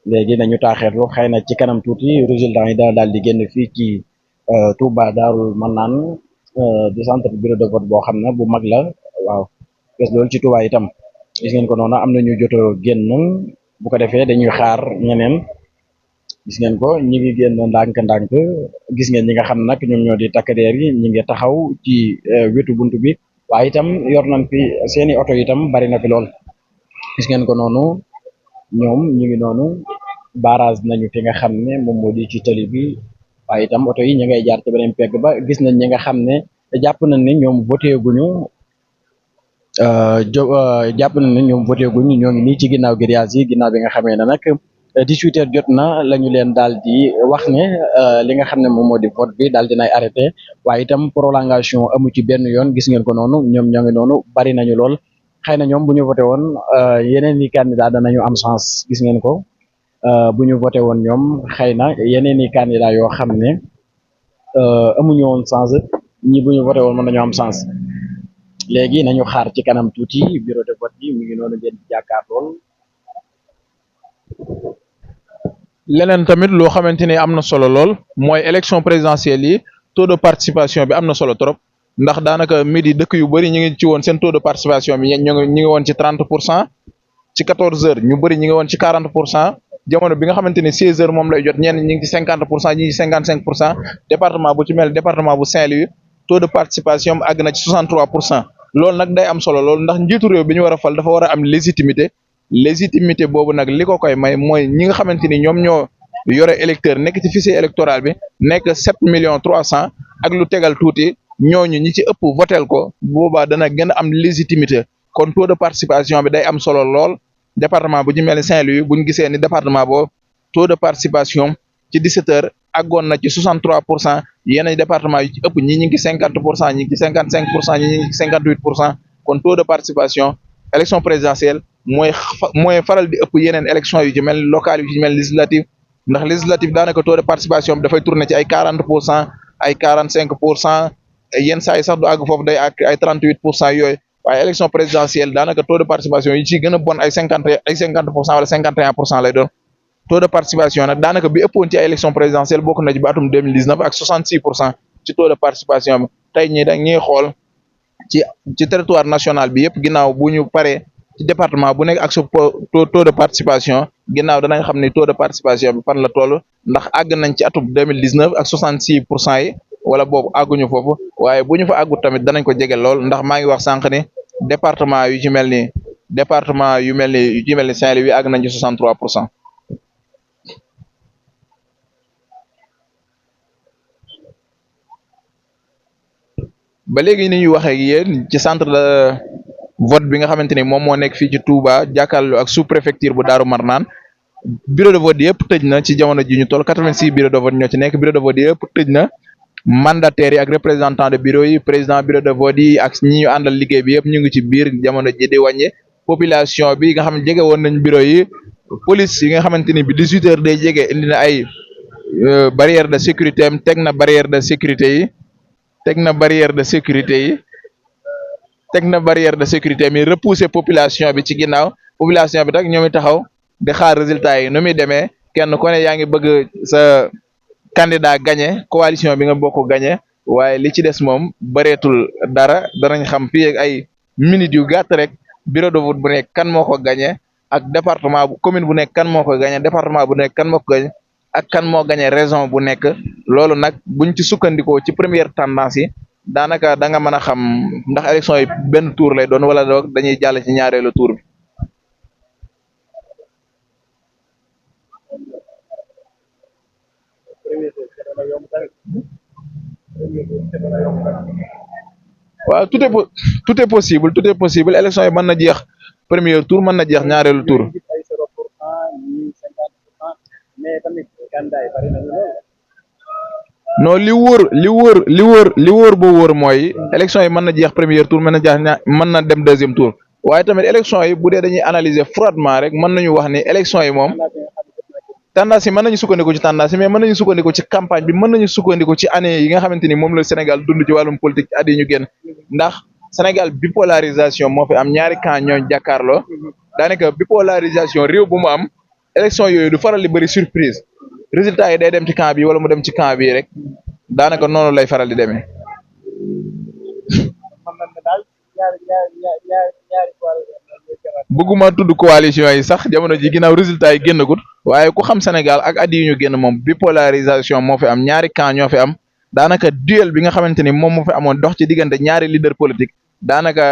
léegi nañu taaxeerlu xëy na ci kanam tuuti résultat yi dana daal di génn fii ci Touba Daarul Marnaan di centre bureau de vote boo xam ne bu mag la waaw gis loolu ci Touba itam gis ngeen ko noonu am na ñu jot a génn bu ko defee dañuy xaar ñeneen gis ngeen ko ñi ngi génn ndànk-ndànk gis ngeen ñi nga xam nag ñoom ñoo di takk der yi ñi ngi taxaw ci wetu buntu bi waaye itam yor nañ fi seeni oto itam bari na fi lool gis ngeen ko noonu ñoom ñu ngi noonu barrage nañu fi nga xam ne moom moo di ci tali bi waaye itam oto yi ñu ngay jaar ci beneen pegg ba gis nañ ñi nga xam ne jàpp nañ ne ñoom voté guñu jàpp nañ ne ñoom voté guñu ñoo ngi nii ci ginnaaw grillage yi ginnaaw bi nga xamee ne nag 18h jot na la ñu leen daal di wax ne li nga xam ne moom moo di vote bi daal dinay arrêté waaye itam prolongation amu ci benn yoon gis ngeen ko noonu ñoom ñoo ngi noonu bari nañu lool xëy na ñoom bu ñu voté woon yeneen i candidat danañu am chance gis ngeen ko bu ñu voté woon ñoom xëy na yeneen i candidat yoo xam ne amuñu woon chance ñi bu ñu voté woon mën nañu am chance léegi nañu xaar ci kanam tuuti bureau de vote bi mi ngi noonu ngeen jàkkaarlool leneen tamit loo xamante ni am na solo lool mooy élection présidentielle yi taux de participation bi am na solo trop ndax daanaka midi dëkk yu bëri ñu ngi ci woon seen taux de participation bi ñu ngi woon ci 30% ci 14h ñu bëri ñu ngi woon ci 40% jamono bi nga xamante ni 16h moom lay jot ñenn ñi ngi ci 50% ñi ngi 55% département bu ci mel département bu Saint-Louis taux de participation bi àgg na ci 63%. loolu nag day am solo loolu ndax njiitu réew bi ñu war a fal dafa war a am légitimité boobu nag li ko koy may mooy ñi nga xamante ni ñoom ñoo yore électeur nekk ci fichier électoral bi nekk 7 300 000 ak lu tegal tuuti ñooñu ñi ci ëpp votel ko boobaa dana gën a am légitimité kon taux de participation bi day am solo lool département bu ci mel ni Saint-Louis buñ gisee ni département boobu taux de participation ci 17h àggoon na ci 63%, yeneen département yu ci ëpp ñi ngi 50%, ñi ngi 55%, ñi ngi 58%. kon taux de participation élection présidentielle mooy faral di ëpp yeneen élection yu ci mel locales yu ci mel législative ndax législative daanaka taux de participation bi dafay tourner ci ay 40%, ay 45%, yenn saa yi sax du àgg foofu day ak ay 38% yooyu waaye élection présidentielle daanaka taux de participation yi ci gën a bon ay 50% wala 51% lay doon. taux de participation nag daanaka bi ëppoon ci ay élection présidentielle bokk na ci ba atum 2019 ak 66% ci taux de participation bi tey ñii da ñuy xool ci territoire national bi yëpp ginnaaw bu ñu paree ci département bu nekk ak sa taux de participation ginnaaw danañ xam ni taux de participation bi fan la toll ndax àgg nañ ci atum 2019 ak 66% yi wala boobu àgguñu foofu waaye bu ñu fa àggut tamit danañ ko jege lool ndax maa ngi wax sànq ni département yu ci mel ni département yu mel ni Saint-Louis àgg nañ ci 63%. ba léegi ni ñuy waxee ak yéen ci centre de vote bi nga xamante ni moom moo nekk fii ci Touba jàkkaarloo ak sous préfecture bu Daaru Marnaan bureau de vote yëpp tëj na ci jamono ji ñu toll 86 bureau de vote ñoo ci nekk bureau de vote yëpp tëj na mandataires yi ak représentant de bureau yi président bureau de vote yi ak ñi ñu àndal liggéey bi yëpp ñu ngi ci biir jamono ji di wàññe population bi nga xam ne jege woon nañ bureau yi police yi nga xamante ni bi 18 heures day jege indi na ay barrière de sécurité am teg na barrière de sécurité yi teg na barrière de sécurité yi teg na barrière de sécurité mi repousser population bi ci ginnaaw population bi nag ñoom i taxaw di xaar résultat yi nu muy demee kenn ku ne yaa ngi bëgg sa candidat gagné coalition bi nga bokk gagné waaye li ci des moom bëreetul dara danañ xam fii ak ay minutes yu gàtt rek bureau de vote bu nekk kan moo ko gagné ak département bu commune bu nekk kan moo ko gagné département bu nekk kan moo ko gagné ak kan moo gagné région bu nekk loolu nag buñ ci sukkandikoo ci première tendance yi daanaka da nga mën a xam ndax élection yi benn tour lay doon wala doog dañuy jàll ci ñaareelu tour bi. waaw tout est possible élection yi mën na jeex premier tour mën na jeex ñaareelu tour. non li wóor ba wóor mooy élection yi mën na jeex premier tour mën na jeex mën na dem deuxième tour waaye tamit élection yi bu dee dañuy analyser froidement rek mën nañu wax ni élection yi moom tendance yi mën nañu sukkandiku ci tendance yi mais mën nañu sukkandiku ci campagne bi mën nañu sukkandiku ci année yi nga xamante ni moom la Sénégal dund ci wàllum politique ci at yi ñu génn ndax Sénégal bipolarisation moo fi am ñaari camp ñoo jàkkaarloo daanaka bipolarisation réew bu mu am élection yooyu du faral di bëri surprise résultat yi day dem ci camp bi wala mu dem ci camp bi rek daanaka noonu lay faral di demee. bëgguma tudd coalition yi sax jamono ji ginnaaw résultat yi génnagut waaye ku xam Sénégal ak at yi ñu génn moom bipolarisation moo fi am ñaari camp ñoo fi am daanaka duel bi nga xamante ni moom moo fi amoon dox ci diggante ñaari leader politique daanaka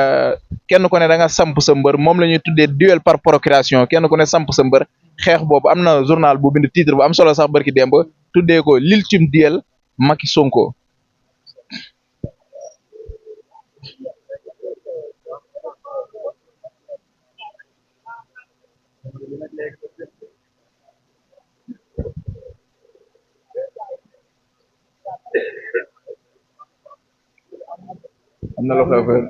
kenn ku ne da nga samp sa mbër moom la ñuy tuddee duel par procuration kenn ku ne samp sa mbër xeex boobu am na journal bu bind titre bu am solo sax barki démb tuddee ko l'ultime duel Macky Sonko. am na loo xew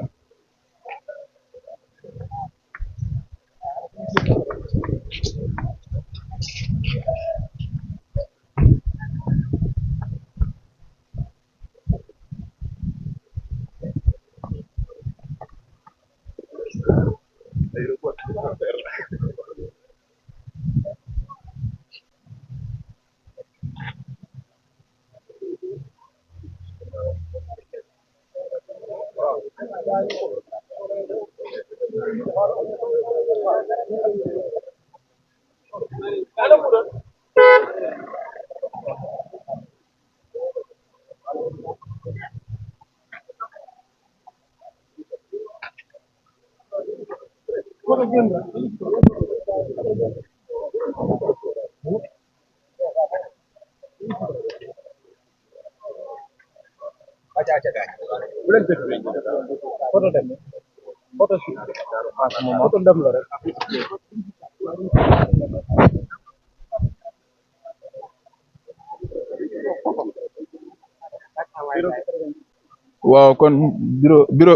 waaw kon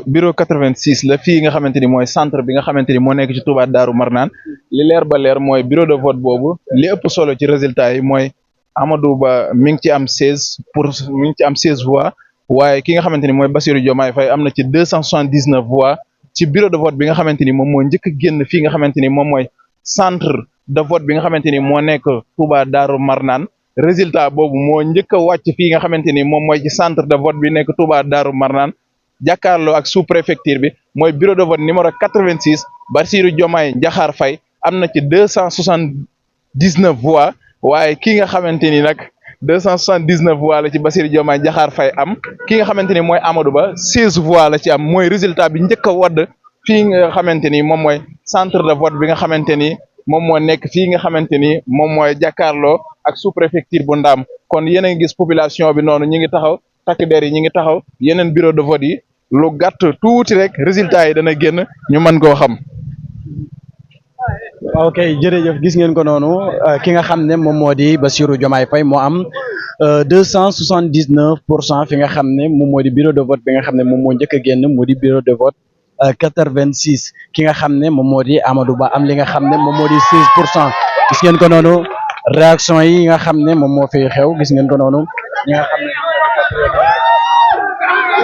bureau 86 la fii nga xamante ni mooy centre bi nga xamante ni moo nekk ci Touba Daaru Marnaan li leer ba leer mooy bureau de vote boobu li ëpp solo ci résultat yi mooy Amadou Ba mi ngi ci am 16 voix waaye ki nga xamante ni mooy Bassirou Diomaye Faye am na ci 279 voix ci bureau de vote bi nga xamante ni moom moo njëkk a génn fii nga xamante ni moom mooy centre de vote bi nga xamante ni moo nekk Touba Daaru Marnaan résultat boobu moo njëkk a wàcc fii nga xamante ni moom mooy ci centre de vote bi nekk Touba Daaru Marnaan jàkkaarloo ak sous préfecture bi mooy bureau de vote numéro 86 Bassirou Diomaye Diakhar Faye am na ci 279 voix waaye ki nga xamante ni nag 279 voix la ci Bassirou Diomaye Diakhar Faye am ki nga xamante ni mooy Amadou Ba 16 voix la ci am mooy résultat bi njëkk a wadd fii nga xamante ni moom mooy centre de vote bi nga xamante ni moom moo nekk fii nga xamante ni moom mooy jàkkaarloo ak sous-préfecture bu Ndaam kon yéen a ngi gis population bi noonu ñi ngi taxaw takk der yi ñi ngi taxaw yeneen bureau de vote yi lu gàtt tuuti rek résultat yi dana génn ñu mën koo xam. ok jërëjëf gis ngeen ko noonu ki nga xam ne moom moo di Bassirou Diomaye Faye moo am 279% fi nga xam ne moom moo di bureau de vote bi nga xam ne moom moo njëkk a génn mu di bureau de vote 86 ki nga xam ne moom moo di Amadou Ba am li nga xam ne moom moo di 16% gis ngeen ko noonu réaction yi nga xam ne moom moo fiy xew gis ngeen ko noonu ñi nga xam ne.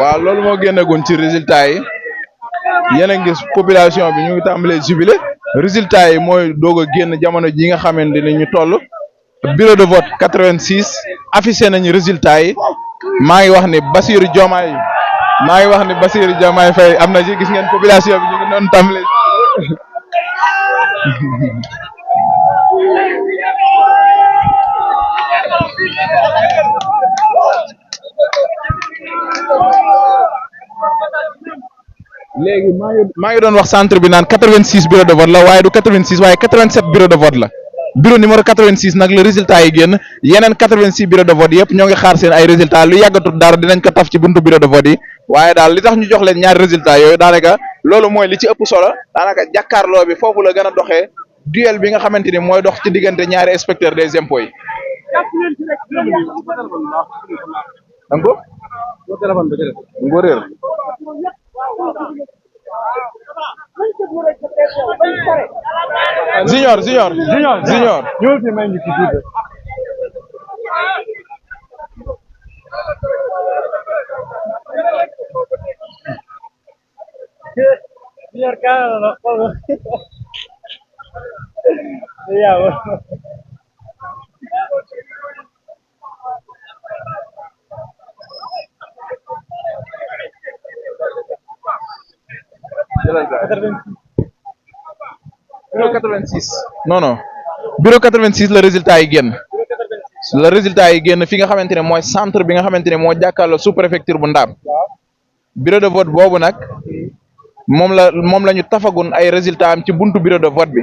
waaw loolu moo génnagoon ci résultat yi yéen a ngi gis population bi ñu ngi tàmbalee jubilé résultat yi mooy doog a génn jamono ji nga xamante ni ñu toll bureau de vote 86 affiché nañu résultat yi maa ngi wax ni Bassirou Diomaye Faye am na ci gis ngeen population bi ñu ngi doon tàmbalee léegi maa ngi doon wax centre bi naan 86 bureau de vote la waaye du 86 waaye 87 bureau de vote la bureau numéro 86 nag la résultat yi génn yeneen 86 bureau de vote yëpp ñoo ngi xaar seen ay résultats lu yàggatut dara dinañ ko taf ci buntu bureau de vote yi waaye daal li tax ñu jox leen ñaari résultats yooyu daanaka loolu mooy li ci ëpp solo daanaka jàkkaarloo bi foofu la gën a doxee duel bi nga xamante ni mooy dox ci diggante ñaari inspecteur des impôts yi. Junior ñëwal fi may ñu ci tuuti Junior kaana la xool yawa bureau 86 non bureau 86 la résultat yi génn fi nga xamante ne mooy centre bi nga xamante ne moo jàkkaarloo sous préfecture bu Ndaam bureau de vote boobu nag moom la ñu tafagun ay résultat am ci buntu bureau de vote bi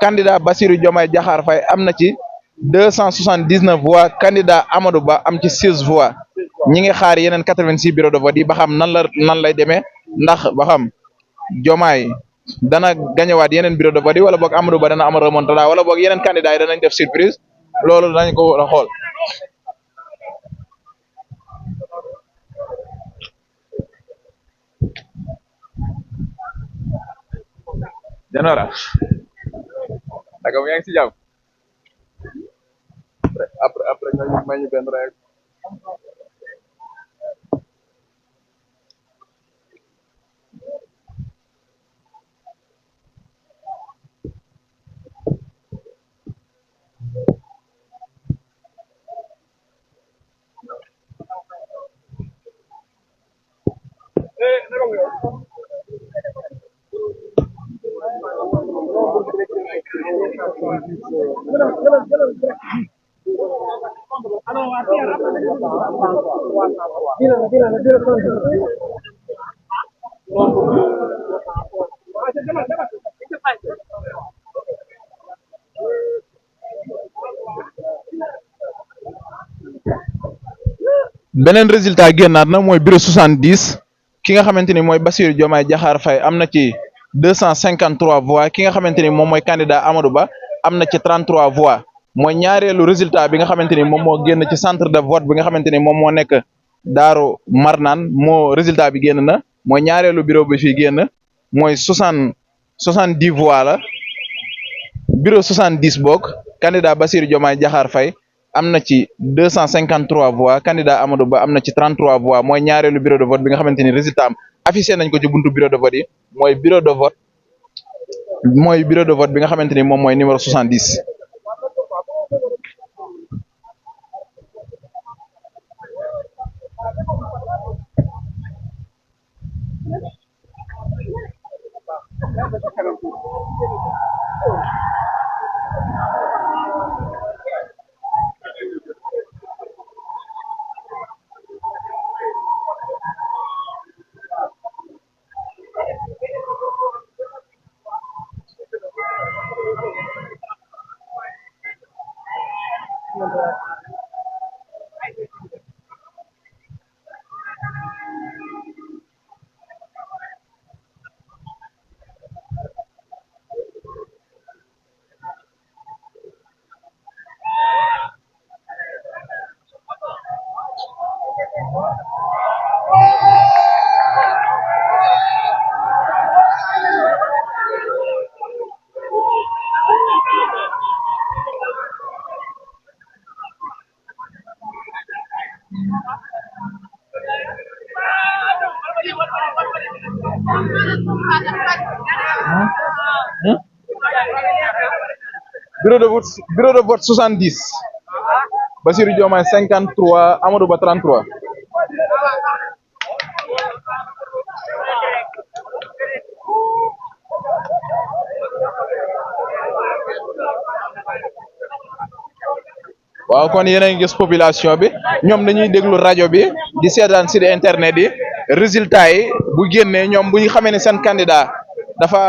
candidat Bassirou Diomaye Diakhar Faye am na ci 279 voix candidat Amadou Ba am ci 16 voix ñi ngi xaar yeneen 86 bureau de vote yi ba xam nan lay demee ndax ba xam Diomaye dana gañewaat yeneen bureau de vote yi wala boog Amadou Ba dana amal remontada wala boog yeneen candidat yi danañ def surprise loolu dañ ko war a xool. Janora naka mu yaa ngi si jàmm après nga may ñu benn rek beneen résultat génnaat na mooy bureau 70 ki nga xamante ni mooy Bassirou Diomaye Diakhar Faye am na ci 253 voix ki nga xamante ni moom mooy candidat Amadou Ba am na ci 33 voix mooy ñaareelu résultat bi nga xamante ni moom moo génn ci centre de vote bi nga xamante ni moom moo nekk Daaru Marnaan résultat bi génn na mooy ñaareelu bureau bi fii génn mooy 70 voix la bureau 70 bokk candidat Bassirou Diomaye Diakhar Faye am na ci 253 voix candidat Amadou Ba am na ci 33 voix mooy ñaareelu bureau de vote bi nga xamante ni résultat am affiché nañ ko ci buntu bureau de vote yi mooy bureau de vote bi nga xamante ni moom mooy numéro 70. bureau de vote 70 Bassirou Diomaye 53 Amadou Ba 33. waaw kon yéen a ngi gis population bi ñoom dañuy déglu rajo bi di seetaan site internet yi résultat yi bu génnee ñoom bu ñu xamee ne seen candidat dafa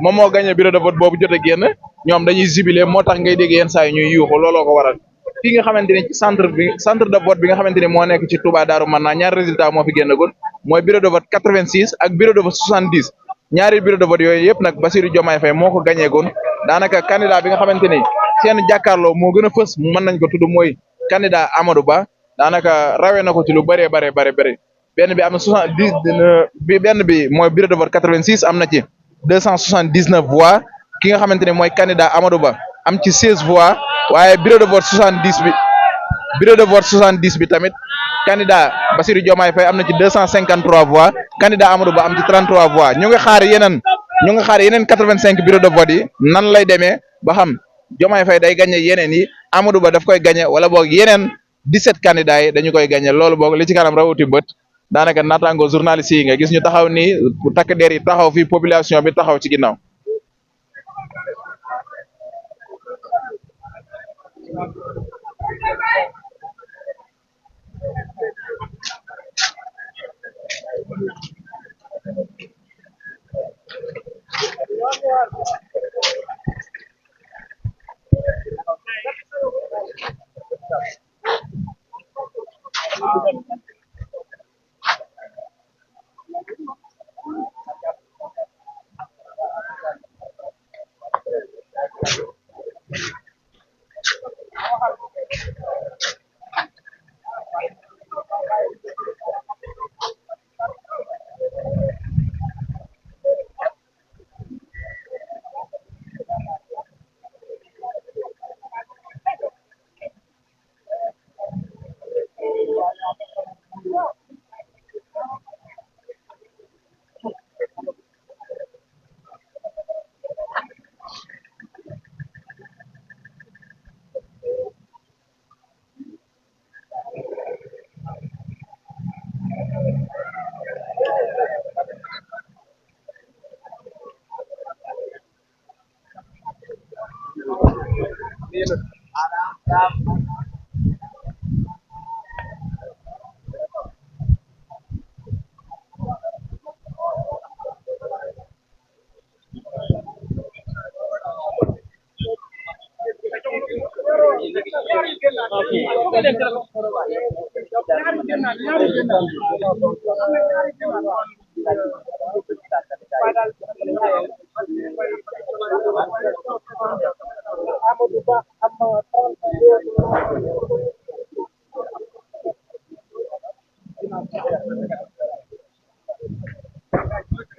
moom moo gagné bureau de vote boobu jot a génn ñoom dañuy jubilé moo tax ngay dégg yenn saa yi ñuy yuuxu looloo ko waral fii nga xamante ni ci centre de vote bi nga xamante ni moo nekk ci Touba Darou Marnane ñaari résultat moo fi génnagul mooy bureau de vote 86 ak bureau de vote 70 ñaari bureau de vote yooyu yëpp nag Bassirou Diomaye Faye moo ko gagné goon daanaka candidat bi nga xamante ni seen jàkkaarloo moo gën a fës mën nañ ko tudd mooy candidat Amadou Ba daanaka rawee na ko ci lu bëree bëri benn bi am na 70 bi benn bi mooy bureau de vote 86 am na ci 279 voix ki nga xamante ne mooy candidat Amadou Ba am ci 16 voix waaye bureau de vote 70 bi tamit candidat Bassirou Diomaye Faye am na ci 253 voix candidat Amadou Ba am ci 33 voix ñu ngi xaar yeneen 85 bureau de vote yi nan lay demee ba xam Diomaye Faye day gagné yeneen yi Amadou Ba daf koy gagné wala boog yeneen 17 candidats yi dañu koy gagné loolu boog li ci kanam rawuti bët daanaka naataango journaliste yi nga gis ñu taxaw nii takk der yi taxaw fii population bi taxaw ci ginnaaw.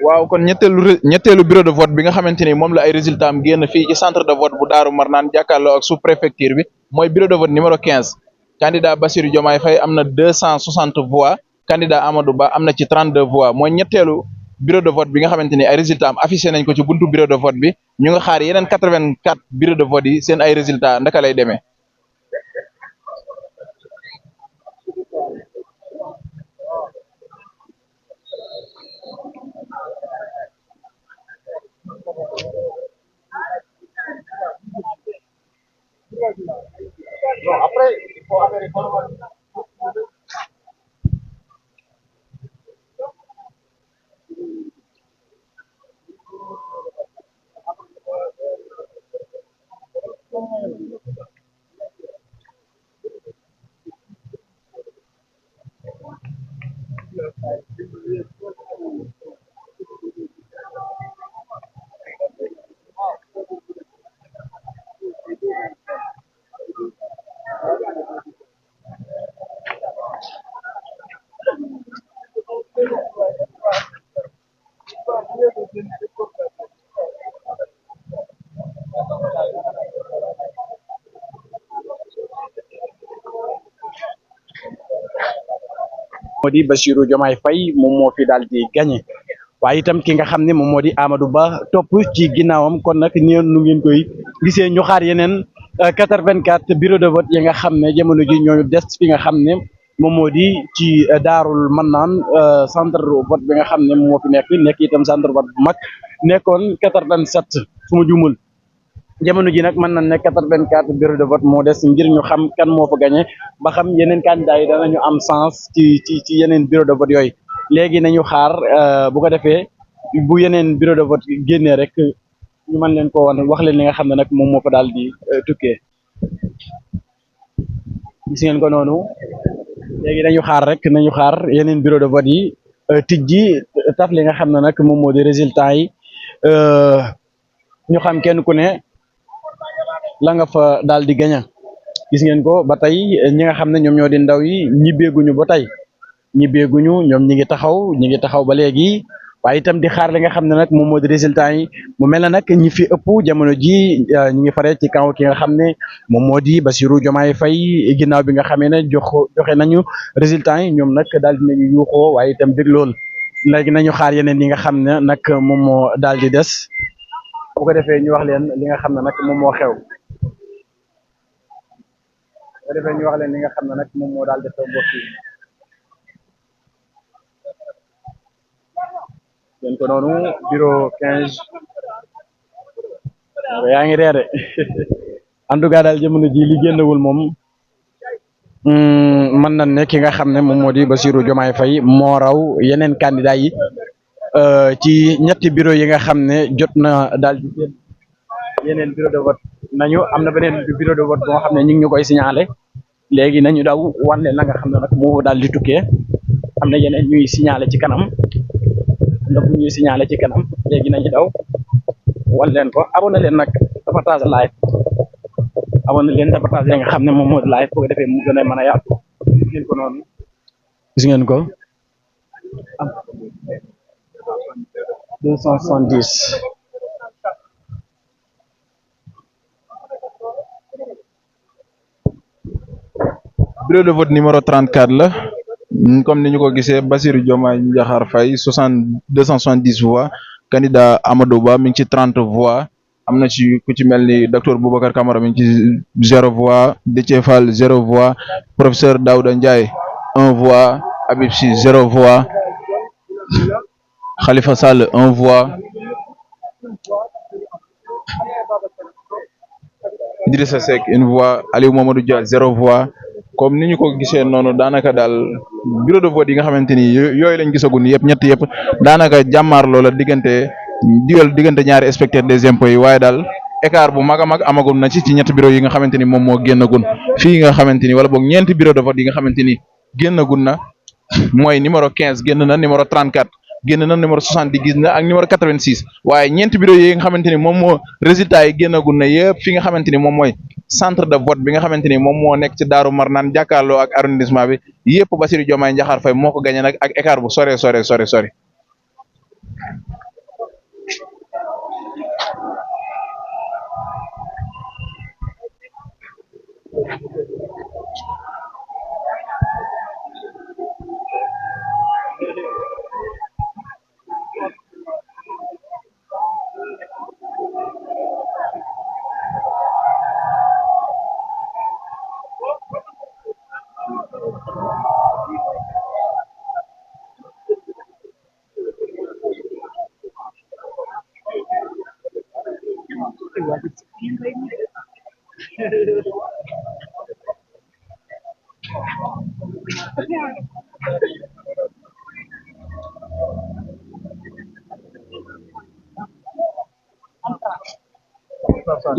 waaw kon ñetteelu bureau de vote bi nga xamante ni moom la ay résultat am génn fii ci centre de vote bu Darou Marnane jàkkaarloo ak sous préfecture bi mooy bureau de vote numéro 15 candidat Bassirou Diomaye Faye am na 260 voix candidat Amadou Ba am na ci 32 voix mooy ñetteelu bureau de vote bi nga xamante ni ay résultat am affiché nañ ko ci buntu bureau de vote bi ñu nga xaar yeneen 84 bureau de vote yi seen ay résultat ndaka lay demee. moo di Bassirou Diomaye Faye moom moo fi daal di gagné waaye itam ki nga xam ne moom moo di Amadou Ba topp ci ginnaawam kon nag ni nu ngeen koy gisee ñu xaar yeneen 84 bureau de vote yi nga xam ne jamono ji ñooñu des fi nga xam ne moom moo di ci Daarul Mannaan centre vote bi nga xam ne moom moo fi nekk itam centre vote bu mag nekkoon 87 su ma jumul jamono ji nag mën nañ ne 84 bureau de vote moo des ngir ñu xam kan moo fa gagné ba xam yeneen candidats yi danañu am sens ci yeneen bureau de vote yooyu léegi nañu xaar bu ko defee bu yeneen bureau de vote génnee rek ñu mën leen ko wan wax leen li nga xam ne nag moom moo fa daal di tukkee gis ngeen ko noonu léegi nañu xaar yeneen bureau de vote yi tijji taf li nga xam ne nag moom moo di résultat yi ñu xam kenn ku ne la nga fa daal di gaña gis ngeen ko ba tey ñi nga xam ne ñoom ñoo di ndaw yi ñibbeeguñu ba tey ñoom ñi ngi taxaw ba léegi waaye itam di xaar li nga xam ne nag moom moo di résultat yi mu mel ne nag ñi fi ëpp jamono ji ñi ngi fare ci kaw ki nga xam ne moom moo di Bassirou Diomaye Faye ginnaaw bi nga xamee ne joxe nañu résultat yi ñoom nag daal dinañu yuuxoo waaye itam bég lool léegi nañu xaar yeneen yi nga xam ne nag moom moo daal di des bu ko defee ñu wax leen li nga xam ne nag moom moo xew daal di xew mbokk yi ngeen ko noonu bureau 15 yaa ngi reere en tout cas daal jamono ji li génnagul moom mën nañ ne ki nga xam ne moom moo di Bassirou Diomaye Faye moo raw yeneen candidat yi ci ñetti bureau yi nga xam ne jot na daal di génn yeneen bureau de vote nañu am na beneen bureau de vote boo xam ne ñu ngi ñu koy signalé léegi nañu daw wan leen la nga xam ne nag moo daal di tukkee am na yeneen ñuy signalé ci kanam léegi nañu daw wan leen ko abonné leen nag dafa partage live li nga xam ne moom moo di live boo ko defee mu gën a mën a yaatu gis ngeen ko 270 bureau de vote numéro 34 la comme ni ñu ko gisee Bassirou Diomaye Diakhar Faye 270 voix candidat Amadou Ba mi ngi ci 30 voix am na ci ku ci mel ni docteur Boubacar Camara mi ngi ci 0 voix Déthié Fall 0 voix professeur Daouda Ndiaye 1 voix Habib Sy 0 voix Khalifa Sall 1 voix Idrissa Seck 1 voix Aliou Mamadou Dia 0 voix comme ni ñu ko gisee noonu daanaka daal bureau de vote yi nga xamante ni yooyu lañ gisagun yëpp ñett daanaka jàmmaarloo la diggante ñaari inspecteur des impôts yi waaye daal écart bu mag a mag amagun na ci ñetti bureau yi nga xamante ni moom moo génnagun fii nga xamante ni wala boog ñeenti bureau de vote yi nga xamante ni génnagun na mooy numéro 15 génn na numéro 34 génn na numéro 70 gis na ak numéro 86 waaye ñeenti bureau yi nga xamante ni moom moo résultat yi génnagun na yëpp fi nga xamante ni moom mooy centre de vote bi nga xamante ni moom moo nekk ci Daaru Marnaan jàkkaarloo ak arrondissement bi yëpp Bassirou Diomaye Diakhar Faye moo ko gagné nag ak écart bu sore.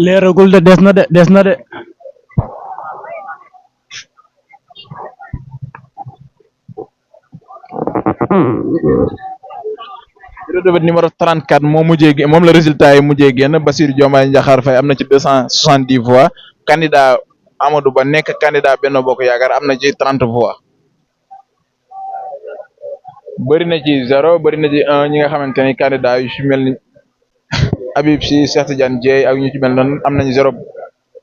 leeragul de des na de bureau de vote numéro 34 moom la résultat yi mujjee génn Bassirou Diomaye Diakhar Faye am na ci 270 voix candidat Amadou Ba nekk candidat Benno Bokk Yaakaar am na ci 30 voix bëri na ci 0 bëri na ci 1 ñi nga xamante ni candidat yu ci mel ni Habib Sy Cheikh Tidiane Dièye ak ñu ci mel noonu am nañ 0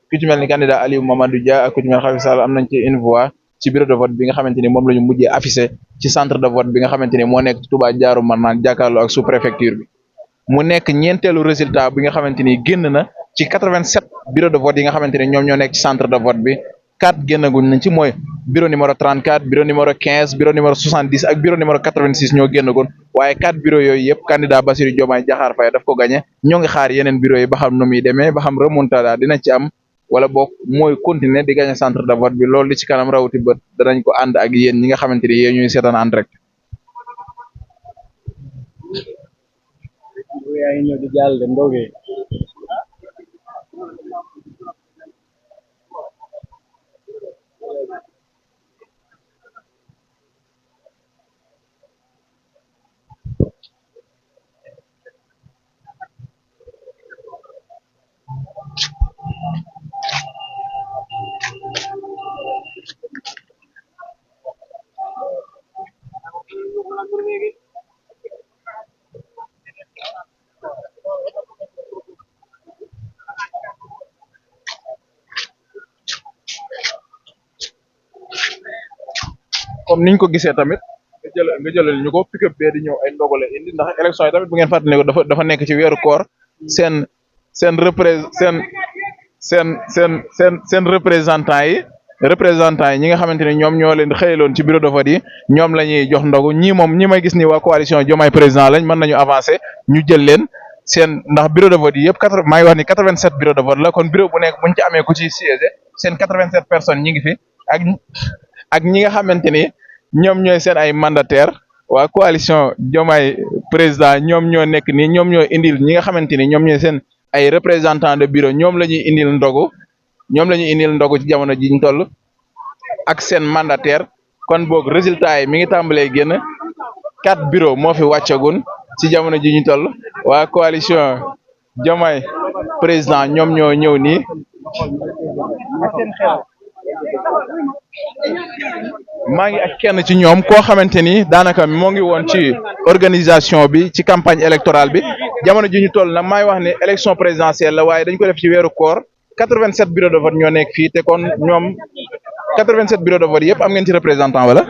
ku ci mel ni candidat Aliou Mamadou Dia ak ku ci mel Khalifa Sall am nañ ci 1 voix ci bureau de vote bi nga xamante ni moom la ñu mujjee affiché ci centre de vote bi nga xamante ni moo nekk ci Touba Darou Marnane jàkkaarloo ak sous préfecture bi mu nekk ñeenteelu résultat bi nga xamante ni génn na ci 87 bureau de vote yi nga xamante ni ñoom ñoo nekk ci centre de vote bi 4 génnaguñ nañ ci mooy bureau numéro 34 bureau numéro 15 bureau numéro 70 ak bureau numéro 86 ñoo génnagoon waaye 4 bureau yooyu yëpp candidat Bassirou Diomaye Diakhar Faye daf ko gagné ñoo ngi xaar yeneen bureau yi ba xam nu muy demee ba xam remontada dina ci am wala boog mooy continuer di gagné centre de vote bi loolu li ci kanam rawati bët danañ ko ànd ak yéen ñi nga xamante ni yéen ñuy seetaan en direct. comme niñ ko gisee tamit nga jëlal ñu ko pick-up bee di ñëw ay ndogale indi ndax élection yi tamit bu ngeen fàttali ko dafa nekk ci weeru koor seen représentant yi ñi nga xamante ni ñoom ñoo leen xëyaloon ci bureau de vote yi ñoom la ñuy jox ndogu ñii moom ñi may gis ni waa coalition Diomaye président lañ mën nañu avancer ñu jël leen seen ndax bureau de vote yi yëpp maa ngi wax ni 87 bureau de vote la kon bureau bu nekk buñ ci amee ku ci siège seen 87 personnes ñi ngi fi ak ñi nga xamante ni ñoom ñooy seen ay mandataire waa coalition Diomaye président ñoom ñoo nekk nii ñoom ñoo indil ñi nga xamante ni ñoom ñooy seen ay représentant de bureau ñoom la ñuy indil ndogu ci jamono ji ñu toll ak seen mandataire kon boog résultat yi mi ngi tàmbalee génn 4 bureau moo fi wàccagun ci jamono ji ñu toll waa coalition Diomaye président ñoom ñoo ñëw nii maa ngi ak kenn ci ñoom koo xamante ni daanaka moo ngi woon ci organisation bi ci campagne électorale bi jamono ji ñu toll nag maa ngi wax ne élection présidentielle la waaye dañ ko def ci weeru koor 87 bureau de vote ñoo nekk fii te kon ñoom 87 bureau de vote yëpp am ngeen ci représentant wala.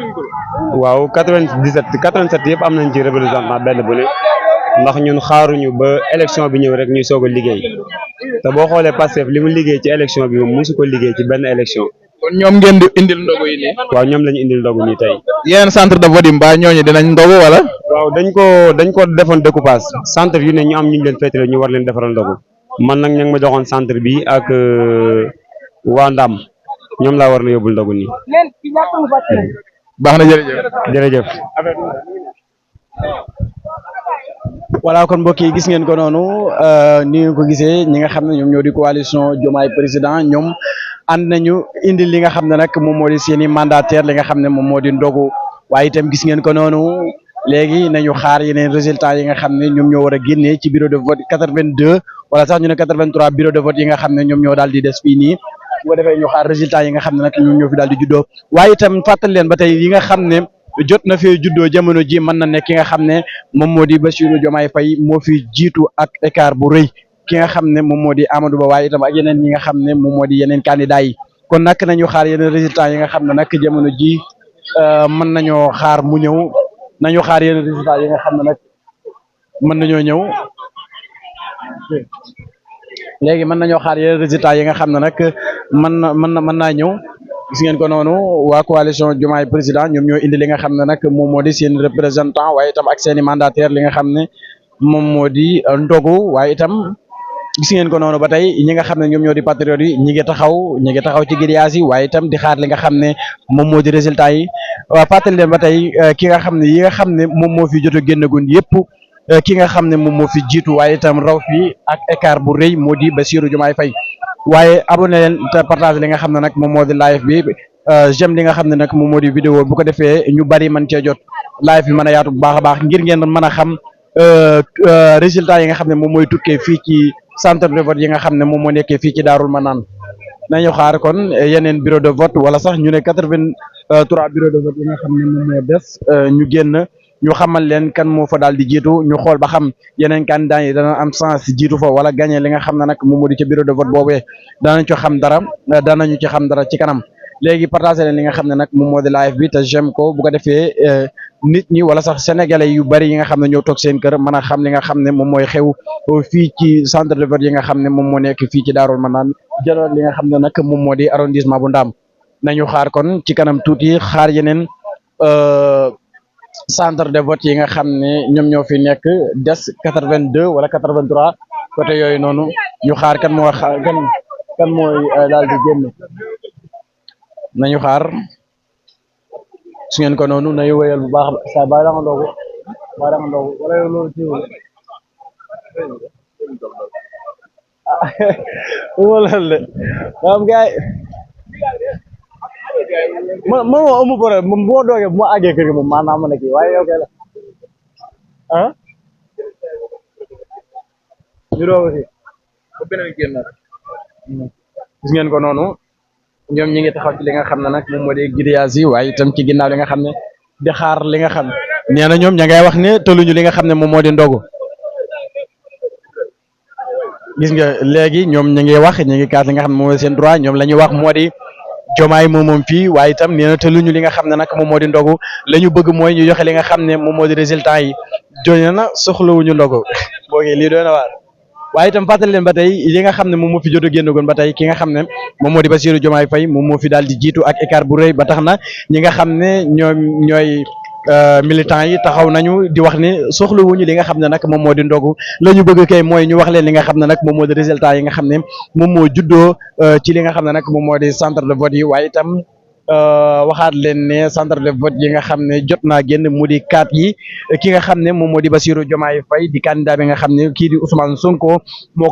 waaw 87 yëpp am nañ ci représentant benn bu ne ndax ñun xaaruñu ba élection bi ñëw rek ñuy soog a liggéey te boo xoolee Pastef li mu liggéey ci élection bi moom mosu ko liggéey ci benn élection. kon ñoom ngeen di indil ndogu yi nii. waaw ñoom lañu indil ndogu nii tey. yeneen centre de vote yi mbaa ñooñu dinañ ndogu wala. waaw dañ ko defoon découpage centre yu ne ñu am ñu leen féetale ñu war leen defaral ndogu man nag ña ngi ma joxoon centre bi ak waa Ndam ñoom laa war na yóbbul ndogu nii. baax na jërëjëf. jërëjëf. voilà kon mbokk yi gis ngeen ko noonu ni ngeen ko gisee ñi nga xam ne ñoom ñoo di coalition Diomaye président ñoom ànd nañu indi li nga xam ne nag moom moo di seen i mandataire li nga xam ne moom moo di ndogu waaye itam gis ngeen ko noonu léegi nañu xaar yeneen résultats yi nga xam ne ñoom ñoo war a génnee ci bureau de vote 82 wala sax ñu ne 83 bureau de vote yi nga xam ne ñoom ñoo daal di des fii nii bu ko defee ñu xaar résultats yi nga xam ne nag ñoom ñoo fi daal di juddoo waaye itam fàttali leen ba tey yi nga xam ne jot na fee juddoo jamono ji mën na nekk ki nga xam ne moom moo di Bassirou Diomaye Faye moo fi jiitu ak écart bu rëy ki nga xam ne moom moo di Amadou Ba waaye itam ak yeneen ñi nga xam ne moom moo di yeneen candidats yi kon nag nañu xaar yeneen résultats yi nga xam ne nag jamono ji mën nañoo xaar mu ñëw nañu xaar yeneen résultats yi nga xam ne nag mën nañoo ñëw léegi mën nañoo xaar yeneen résultats yi nga xam ne nag mën naa ñëw gis ngeen ko noonu waa coalition Diomaye président ñoom ñoo indi li nga xam ne nag moom moo di seen représentant waaye itam ak seen i mandataire li nga xam ne moom moo di ndogu waaye itam gis ngeen ko noonu ba tey ñi nga xam ne ñoom ñoo di patriotes yi ñi ngi taxaw ci grillage yi waaye itam di xaar li nga xam ne moom moo di résultat yi waa fàttali leen ba tey ki nga xam ne yi nga xam ne moom moo fi jot a génnagun yëpp ki nga xam ne moom moo fi jiitu waaye itam raw fi ak écart bu rëy moo di Bassirou Diomaye Faye waaye abonné leen te partage li nga xam ne nag moom moo di live bi j'aime li nga xam ne nag moom moo di vidéo bu ko defee ñu bari mën cee jot live bi mën a yaatu bu baax a baax ngir ngeen mën a xam résultat yi nga xam ne moom mooy tukkee fii ci centre de vote yi nga xam ne moom moo nekkee fii ci Darou Marnane nañu xaar kon yeneen bureau de vote wala sax ñu ne 83 bureau de vote yi nga xam ne moom moo des ñu génn ñu xamal leen kan moo fa daal di jiitu ñu xool ba xam yeneen candidat yi dana am sens jiitu fa wala gagné li nga xam ne nag moom moo di ca bureau de vote boobee danañu ci xam dara ci kanam léegi partagé leen li nga xam ne nag moom moo di live bi te j'aime ko bu ko defee nit ñi wala sax sénégalais yu bari yi nga xam ne ñoo toog seen kër mën a xam li nga xam ne moom mooy xew fii ci centre de vote yi nga xam ne moom moo nekk fii ci Daarul Manaan jëloon li nga xam ne nag moom moo di arrondissement bu Ndaam nañu xaar kon ci kanam tuuti xaar yeneen centre de vote yi nga xam ne ñoom ñoo fi nekk des 82 wala 83 côté yooyu noonu ñu xaar kan mooy daal di génn nañu xaar su ngeen ko noonu nañu wéyal bu baax sa bàyyi la nga ndogu wala yow loolu ciwul wala le am gaay man moo amu problème moom bu ma doogee bu ma àggee kër gi moom maanaam ma ne kii waaye yow kay la ah ñu doog si gis ngeen ko noonu ñoom ñi ngi taxaw ci li nga xam ne nag moom moo di grillage yi waaye itam ci ginnaaw li nga xam ne di xaar li nga xam nee na ñoom ña ngay wax ne tëluñu li nga xam ne moom moo di ndogu gis nga léegi ñoom ñi ngi wax ñi ngi kaas li nga xam ne moom mooy seen droit ñoom la ñuy wax moo di jomaay moom fii waaye itam nee na tëluñu li nga xam ne nag moom moo di ndogu la ñu bëgg mooy ñu joxe li nga xam ne moom moo di résultat yi joñe na soxlawuñu ndogu boo ngi lii doy na waar waaye itam fàttali leen ba tey li nga xam ne moom moo fi jot a génnagoon ba tey ki nga xam ne moom moo di Bassirou Diomaye Faye moom moo fi daal di jiitu ak écart bu rëy ba tax na ñi nga xam ne ñooy militants yi taxaw nañu di wax ni soxlawuñu li nga xam ne nag moom moo di ndogu la ñu bëgg kay mooy ñu wax leen li nga xam ne nag moom moo di résultat yi nga xam ne moom moo juddoo ci li nga xam ne nag moom moo di centre de vote yi waaye itam waxaat leen ne centre de vote yi nga xam ne jot naa génn mu di 4 yi ki nga xam ne moom moo di Bassirou Diomaye Faye di candidat bi nga xam ne kii di Ousmane Sonko moo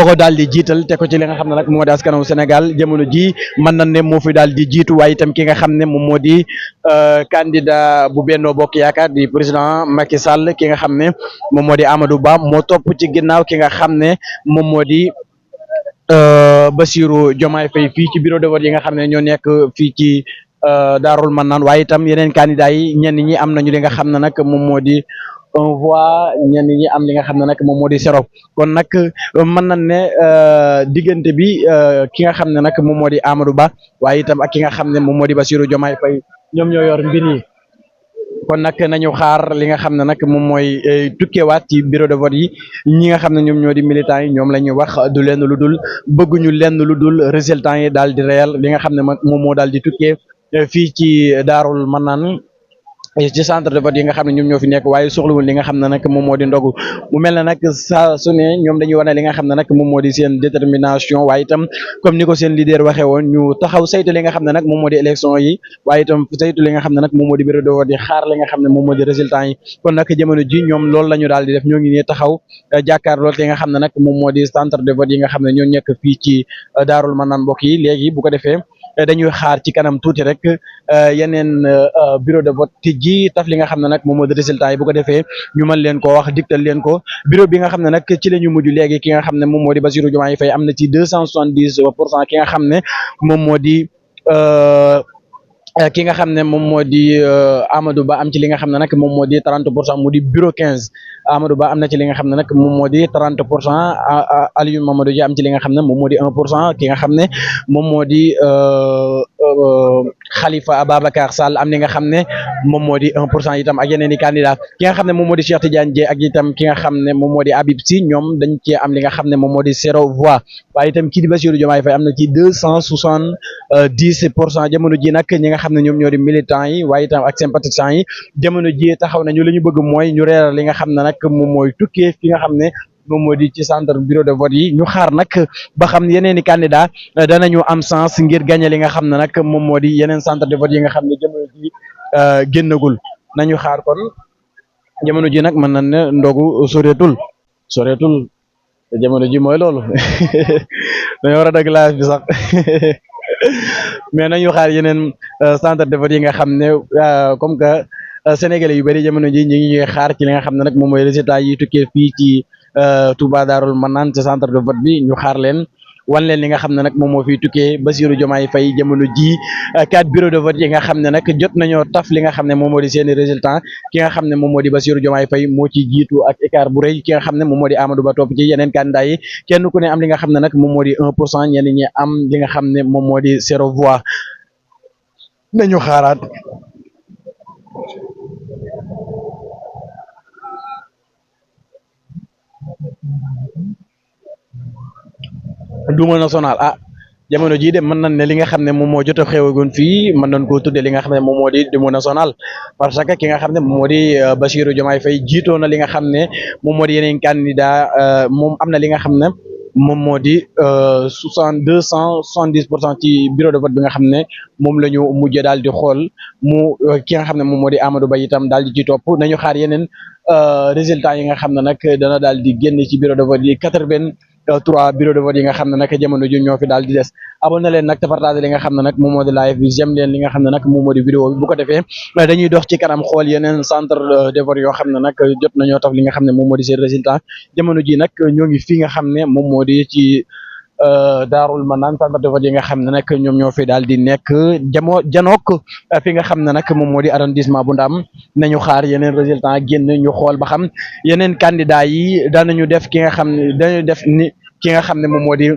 ko daal di jiital te ko ci li nga xam ne nag moo di askanu Sénégal jamono ji mën nañ ne moo fi daal di jiitu waaye itam ki nga xam ne moom moo di candidat bu Benno Bokk Yaakaar di président Macky Sall ki nga xam ne moom moo di Amadou Ba moo topp ci ginnaaw ki nga xam ne moom moo di Bassirou Diomaye Faye fii ci bureau de vote yi nga xam ne ñoo nekk fii ci Daarul Manaan waaye itam yeneen candidat yi ñenn ñi am nañu li nga xam ne nag moom moo di un voix ñenn ñi am li nga xam ne nag moom moo di zéro kon nag mën nañ ne diggante bi ki nga xam ne nag moom moo di Amadou Ba waaye itam ak ki nga xam ne moom moo di Bassirou Diomaye Faye ñoom ñoo yor mbir yi kon nag nañu xaar li nga xam ne nag moom mooy tukkeewaat ci bureau de vote yi ñi nga xam ne ñoom ñoo di militants yi ñoom la ñuy wax du lenn lu dul bëgguñu lenn lu dul résultats yi daal di réel li nga xam ne moom moo daal di tukkee fii ci Daarul Manaan ci centre de vote yi nga xam ne ñoom ñoo fi nekk waaye soxlawul li nga xam ne nag moom moo di ndogu mu mel ne nag saa su ne ñoom dañuy wane li nga xam ne nag moom moo di seen détermination waaye itam comme ni ko seen leader waxee woon ñu taxaw saytu li nga xam ne nag moom moo di élection yi waaye itam saytu li nga xam ne nag moom moo di bureau de vote yi xaar li nga xam ne moom moo di résultat yi kon nag jamono ji ñoom loolu la ñu daal di def ñoo ngi ne taxaw jàkkaarloo li nga xam ne nag moom moo di centre de vote yi nga xam ne ñoo nekk fii ci Daarul Manaan mbokk yi léegi bu ko defee dañuy xaar ci kanam tuuti rek yeneen bureau de vote ji taf li nga xam ne nag moom moo di résultat yi bu ko defee ñu mën leen koo wax digtal leen ko bureau bi nga xam ne nag ci la ñu mujj léegi ki nga xam ne moom moo di Bassirou Diomaye Faye am na ci 270% ki nga xam ne moom moo di ki nga xam ne moom moo di Amadou Ba am ci li nga xam ne nag moom moo di 30% mu di bureau 15 Amadou Ba am na ci li nga xam ne nag moom moo di 30% Aliou Mamadou Dia am ci li nga xam ne moom moo di 1% ki nga xam ne moom moo di Khalifa Ababacar Sall am li nga xam ne moom moo di 1% itam ak yeneen i candidat ki nga xam ne moom moo di Cheikh Tidiane Dièye ak itam ki nga xam ne moom moo di Habib Sy ñoom dañ cee am li nga xam ne moom moo di 0 voix waaye itam kii di Bassirou Diomaye Faye am na ci 270% jamono ji nag ñi nga xam ne ñoom ñoo di militants yi waaye itam ak sympathisants yi jamono ji taxaw nañu la ñu bëgg mooy ñu reeral li nga xam ne nag moom mooy tukkee fi nga xam ne moom moo di ci centre bureau de vote yi ñu xaar nag ba xam yeneen i candidat danañu am sens ngir gagner li nga xam ne nag moom moo di yeneen centre de vote yi nga xam ne jamono ji génnagul nañu xaar kon jamono ji nag mën nañ ne ndogu soreetul te jamono ji mooy loolu dañoo war a dagg live bi sax mais nañu xaar yeneen centre de vote yi nga xam ne comme que sénégalais yu bëri jamono ji ñu ngi ñuy xaar ci li nga xam ne nag moom mooy résultat yi tukkee fii ci Touba Darul Manaan ci centre de vote bi ñu xaar leen wan leen li nga xam ne nag moom moo fiy tukkee Bassirou Diomaye Faye jamono ji 4 bureau de vote yi nga xam ne nag jot nañoo taf li nga xam ne moom moo di seeni résultat ki nga xam ne moom moo di Bassirou Diomaye Faye moo ci jiitu ak écart bu rëy ki nga xam ne moom moo di Amadou Ba topp ci yeneen candidat yi kenn ku ne am li nga xam ne nag moom moo di 1% ñenn ñi am li nga xam ne moom moo di 0 voix nañu xaaraat duma national jamono jii de mën nañ ne li nga xam ne moom moo jot a xewagoon fii mën nañ koo tudde li nga xam ne moom moo di duma national parce que ki nga xam ne moom moo di Bassirou Diomaye Faye jiitoo na li nga xam ne moom moo di yeneen candidat moom am na li nga xam ne moom moo di 270% ci bureau de vote bi nga xam ne moom la ñu mujjee daal di xool mu ki nga xam ne moom moo di Amadou Ba itam daal di ci topp nañu xaar yeneen résultats yi nga xam ne nag dana daal di génn ci bureau de vote yi 83 bureau de vote yi nga xam ne nag jamono ji ñoo fi daal di des abonné leen nag te partagé li nga xam ne nag moom moo di live bi j'aime leen li nga xam ne nag moom moo di vidéo bi bu ko defee dañuy dox ci kanam xool yeneen centre de vote yoo xam ne nag jot nañoo taf li nga xam ne moom moo di seen résultat jamono ji nag ñoo ngi fi nga xam ne moom moo di ci Daarul Manaan centre de vote yi nga xam ne nag ñoom ñoo fi daal di nekk janook fi nga xam ne nag moom moo di arrondissement bu Ndam nañu xaar yeneen résultat génn ñu xool ba xam yeneen candidat yi daanañu def ki nga xam ne dañu def ni ki nga xam ne moom moo di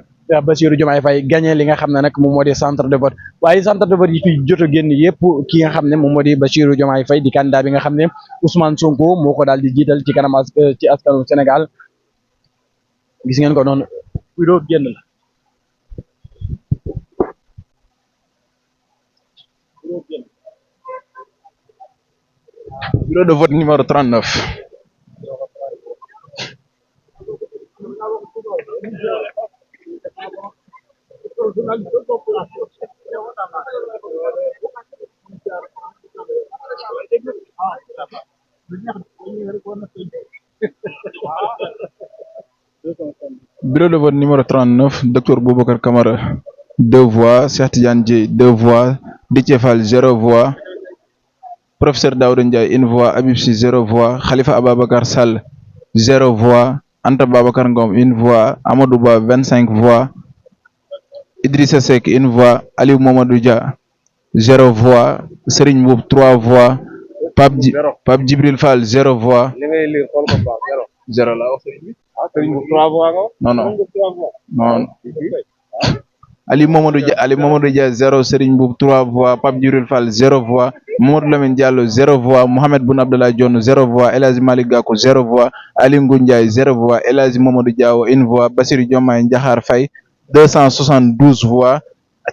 Bassirou Diomaye Faye gagné li nga xam ne nag moom moo di centre de vote waaye centre de vote yi fi jot a génn yëpp ki nga xam ne moom moo di Bassirou Diomaye Faye di candidat bi nga xam ne Ousmane Sonko moo ko daal di jiital ci kanam ci askanu Sénégal gis ngeen ko noonu vidéo génn la bureau de vote numéro 39. Bureau de vote numéro 39, Dr Boubacar Camara, 2 voix, Cheikh Tidiane Dièye, 2 voix, Déthié Fall, 0 voix, Professeur Daouda Ndiaye, 1 voix, Habib Sy, 0 voix, Khalifa Ababacar Sall, 0 voix, Anta Babacar Ngom, 1 voix, Amadou Ba, 25 voix, Idrissa Seck, 1 voix, Aliou Mamadou Dia, 0 voix, Serigne Mboup, 3 voix, Pape Djibril Fall, 0 voix. 0 la wax Serigne Mboup 3 voix nga non Aliou Mamadou Dia 0, Serigne Mboup 3 voix, Pape Djibril Fall 0 voix, Mamadou Lamine Diallo 0 voix, Mohamed Boun Abdallah Dionne 0 voix, El Hadji Malick Gakou 0 voix, Ali Ngouille Ndiaye 0 voix, El Hadji Mamadou Diawo 1 voix, Bassirou Diomaye Diakhar Faye 272 voix,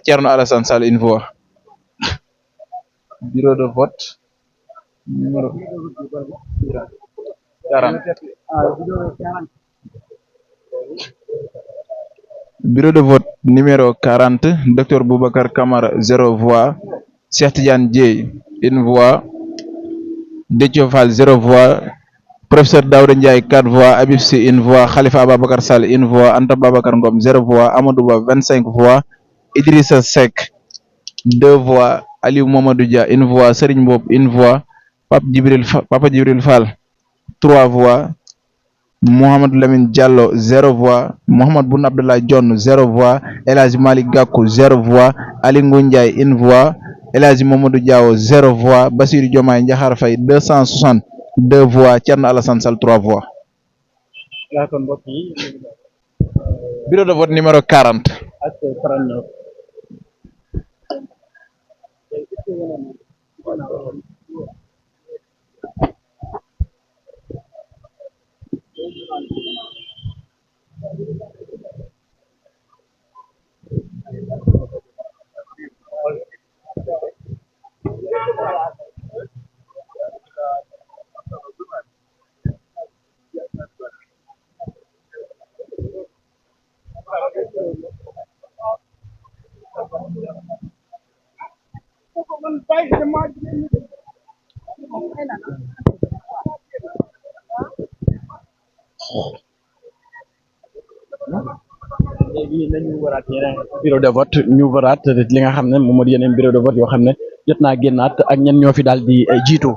Thierno Alassane Sall 1 voix. Bureau de vote numéro 40. Bureau de vote numéro 40, Dr Boubacar Camara 0 voix, Cheikh Tidiane Dièye 1 voix, Déthié Fall 0 voix, Professeur Daouda Ndiaye 4 voix, Habib Sy 1 voix, Khalifa Ababacar Sall 1 voix, Anta Babacar Ngom 0 voix, Amadou Ba 25 voix, Idrissa Seck 2 voix, Aliou Mamadou Dia 1 voix, Serigne Mboup 1 voix, Papa Djibril Fall 3 voix, Mohamed Lamine Diallo 0 voix, Mohamed Boun Abdallah Dionne 0 voix, El Hadji Malick Gakou 0 voix, Ali Ngouille Ndiaye 1 voix, El Hadji Mamadou Diawo 0 voix, Bassirou Diomaye Diakhar Faye 262 voix, Thierno Alassane Sall 3 voix. Bureau de vote numéro 40. ak 39. léegi nañu waraat yeneen bureau de vote ñu waraat li nga xam ne moom moo di yeneen bureau de vote yoo xam ne jot naa génnaat ak ñen ñoo fi daal di jiitu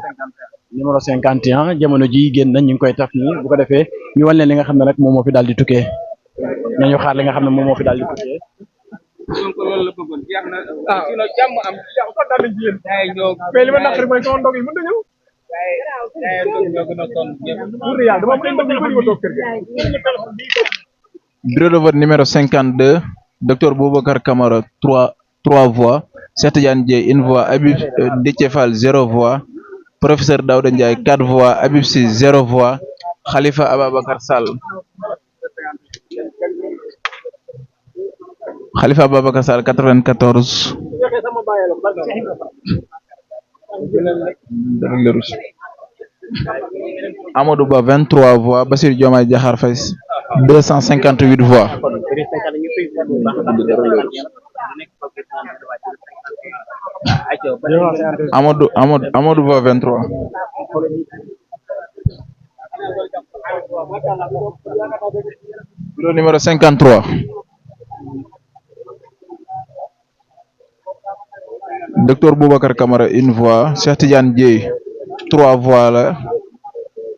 numéro 51 jamono ji génn nañ ñu ngi koy taf nii bu ko defee ñu wan leen li nga xam ne rek moom moo fi daal di tukkee nañu xaar li nga xam ne moom moo fi daal di tukkee. donc loolu la bëggoon jeex na. ah sinon jàmm am. kontaan nañ ci yéen. gars yi ñoo. mais li ma naqari mooy sama ndog yi mën na ñëw. ñoo gën a sonn ñëpp. pour yàlla dama am ay ndog yu bëri ma toog kër ga. Bureau de vote numéro 52, Dr Boubacar Camara, 3 voix, Cheikh Tidiane Dièye, 1 voix, Habib Déthié Fall, 0 voix, Professeur Daouda Ndiaye, 4 voix, Habib Sy, 0 voix, Khalifa Ababacar Sall. Khalifa Ababacar Sall, 94. Amadou Ba, 23 voix, Bassirou Diomaye Diakhar Faye, 258 voix. Amadou Ba 23. Bureau numéro 53. Docteur Boubacar Camara 1 voix, Cheikh Tidiane Dièye 3 voix la.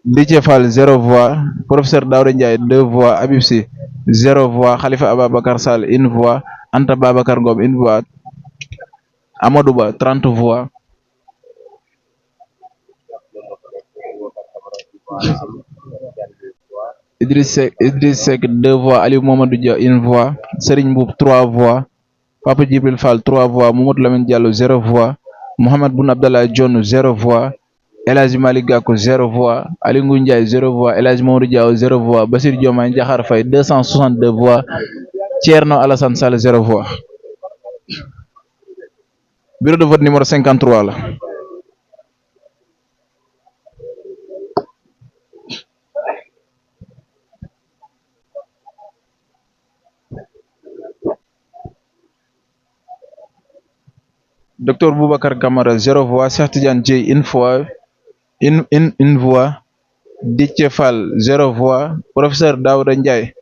Déthié Fall 0 voix, Professeur Daouda Ndiaye 2 voix, Habib Sy 0 voix, Khalifa Ababacar Sall 1 voix, Anta Babacar Ngom 1 voix, Amadou Ba 30 voix. Idriss Seck 2 voix, Aliou Mamadou Dia 1 voix, Serigne Mboup 3 voix, Papa Djibril Fall 3 voix, Mamadou Lamine Diallo 0 voix, Mohamed Boun Abdallah Dionne 0 voix, El Hadji Malick Gakou 0 voix, Ali Ngouille Ndiaye 0 voix, El Hadji Mamadou Diaw 0 voix, Bassirou Diomaye Diakhar Faye 262 voix, Thierno Alassane Sall 0 voix. Bureau de vote numéro 53 la. Docteur Boubacar Camara 0 voix, Cheikh Tidiane Dièye 1 voix, une voix, Déthié Fall 0 voix, Professeur Daouda Ndiaye,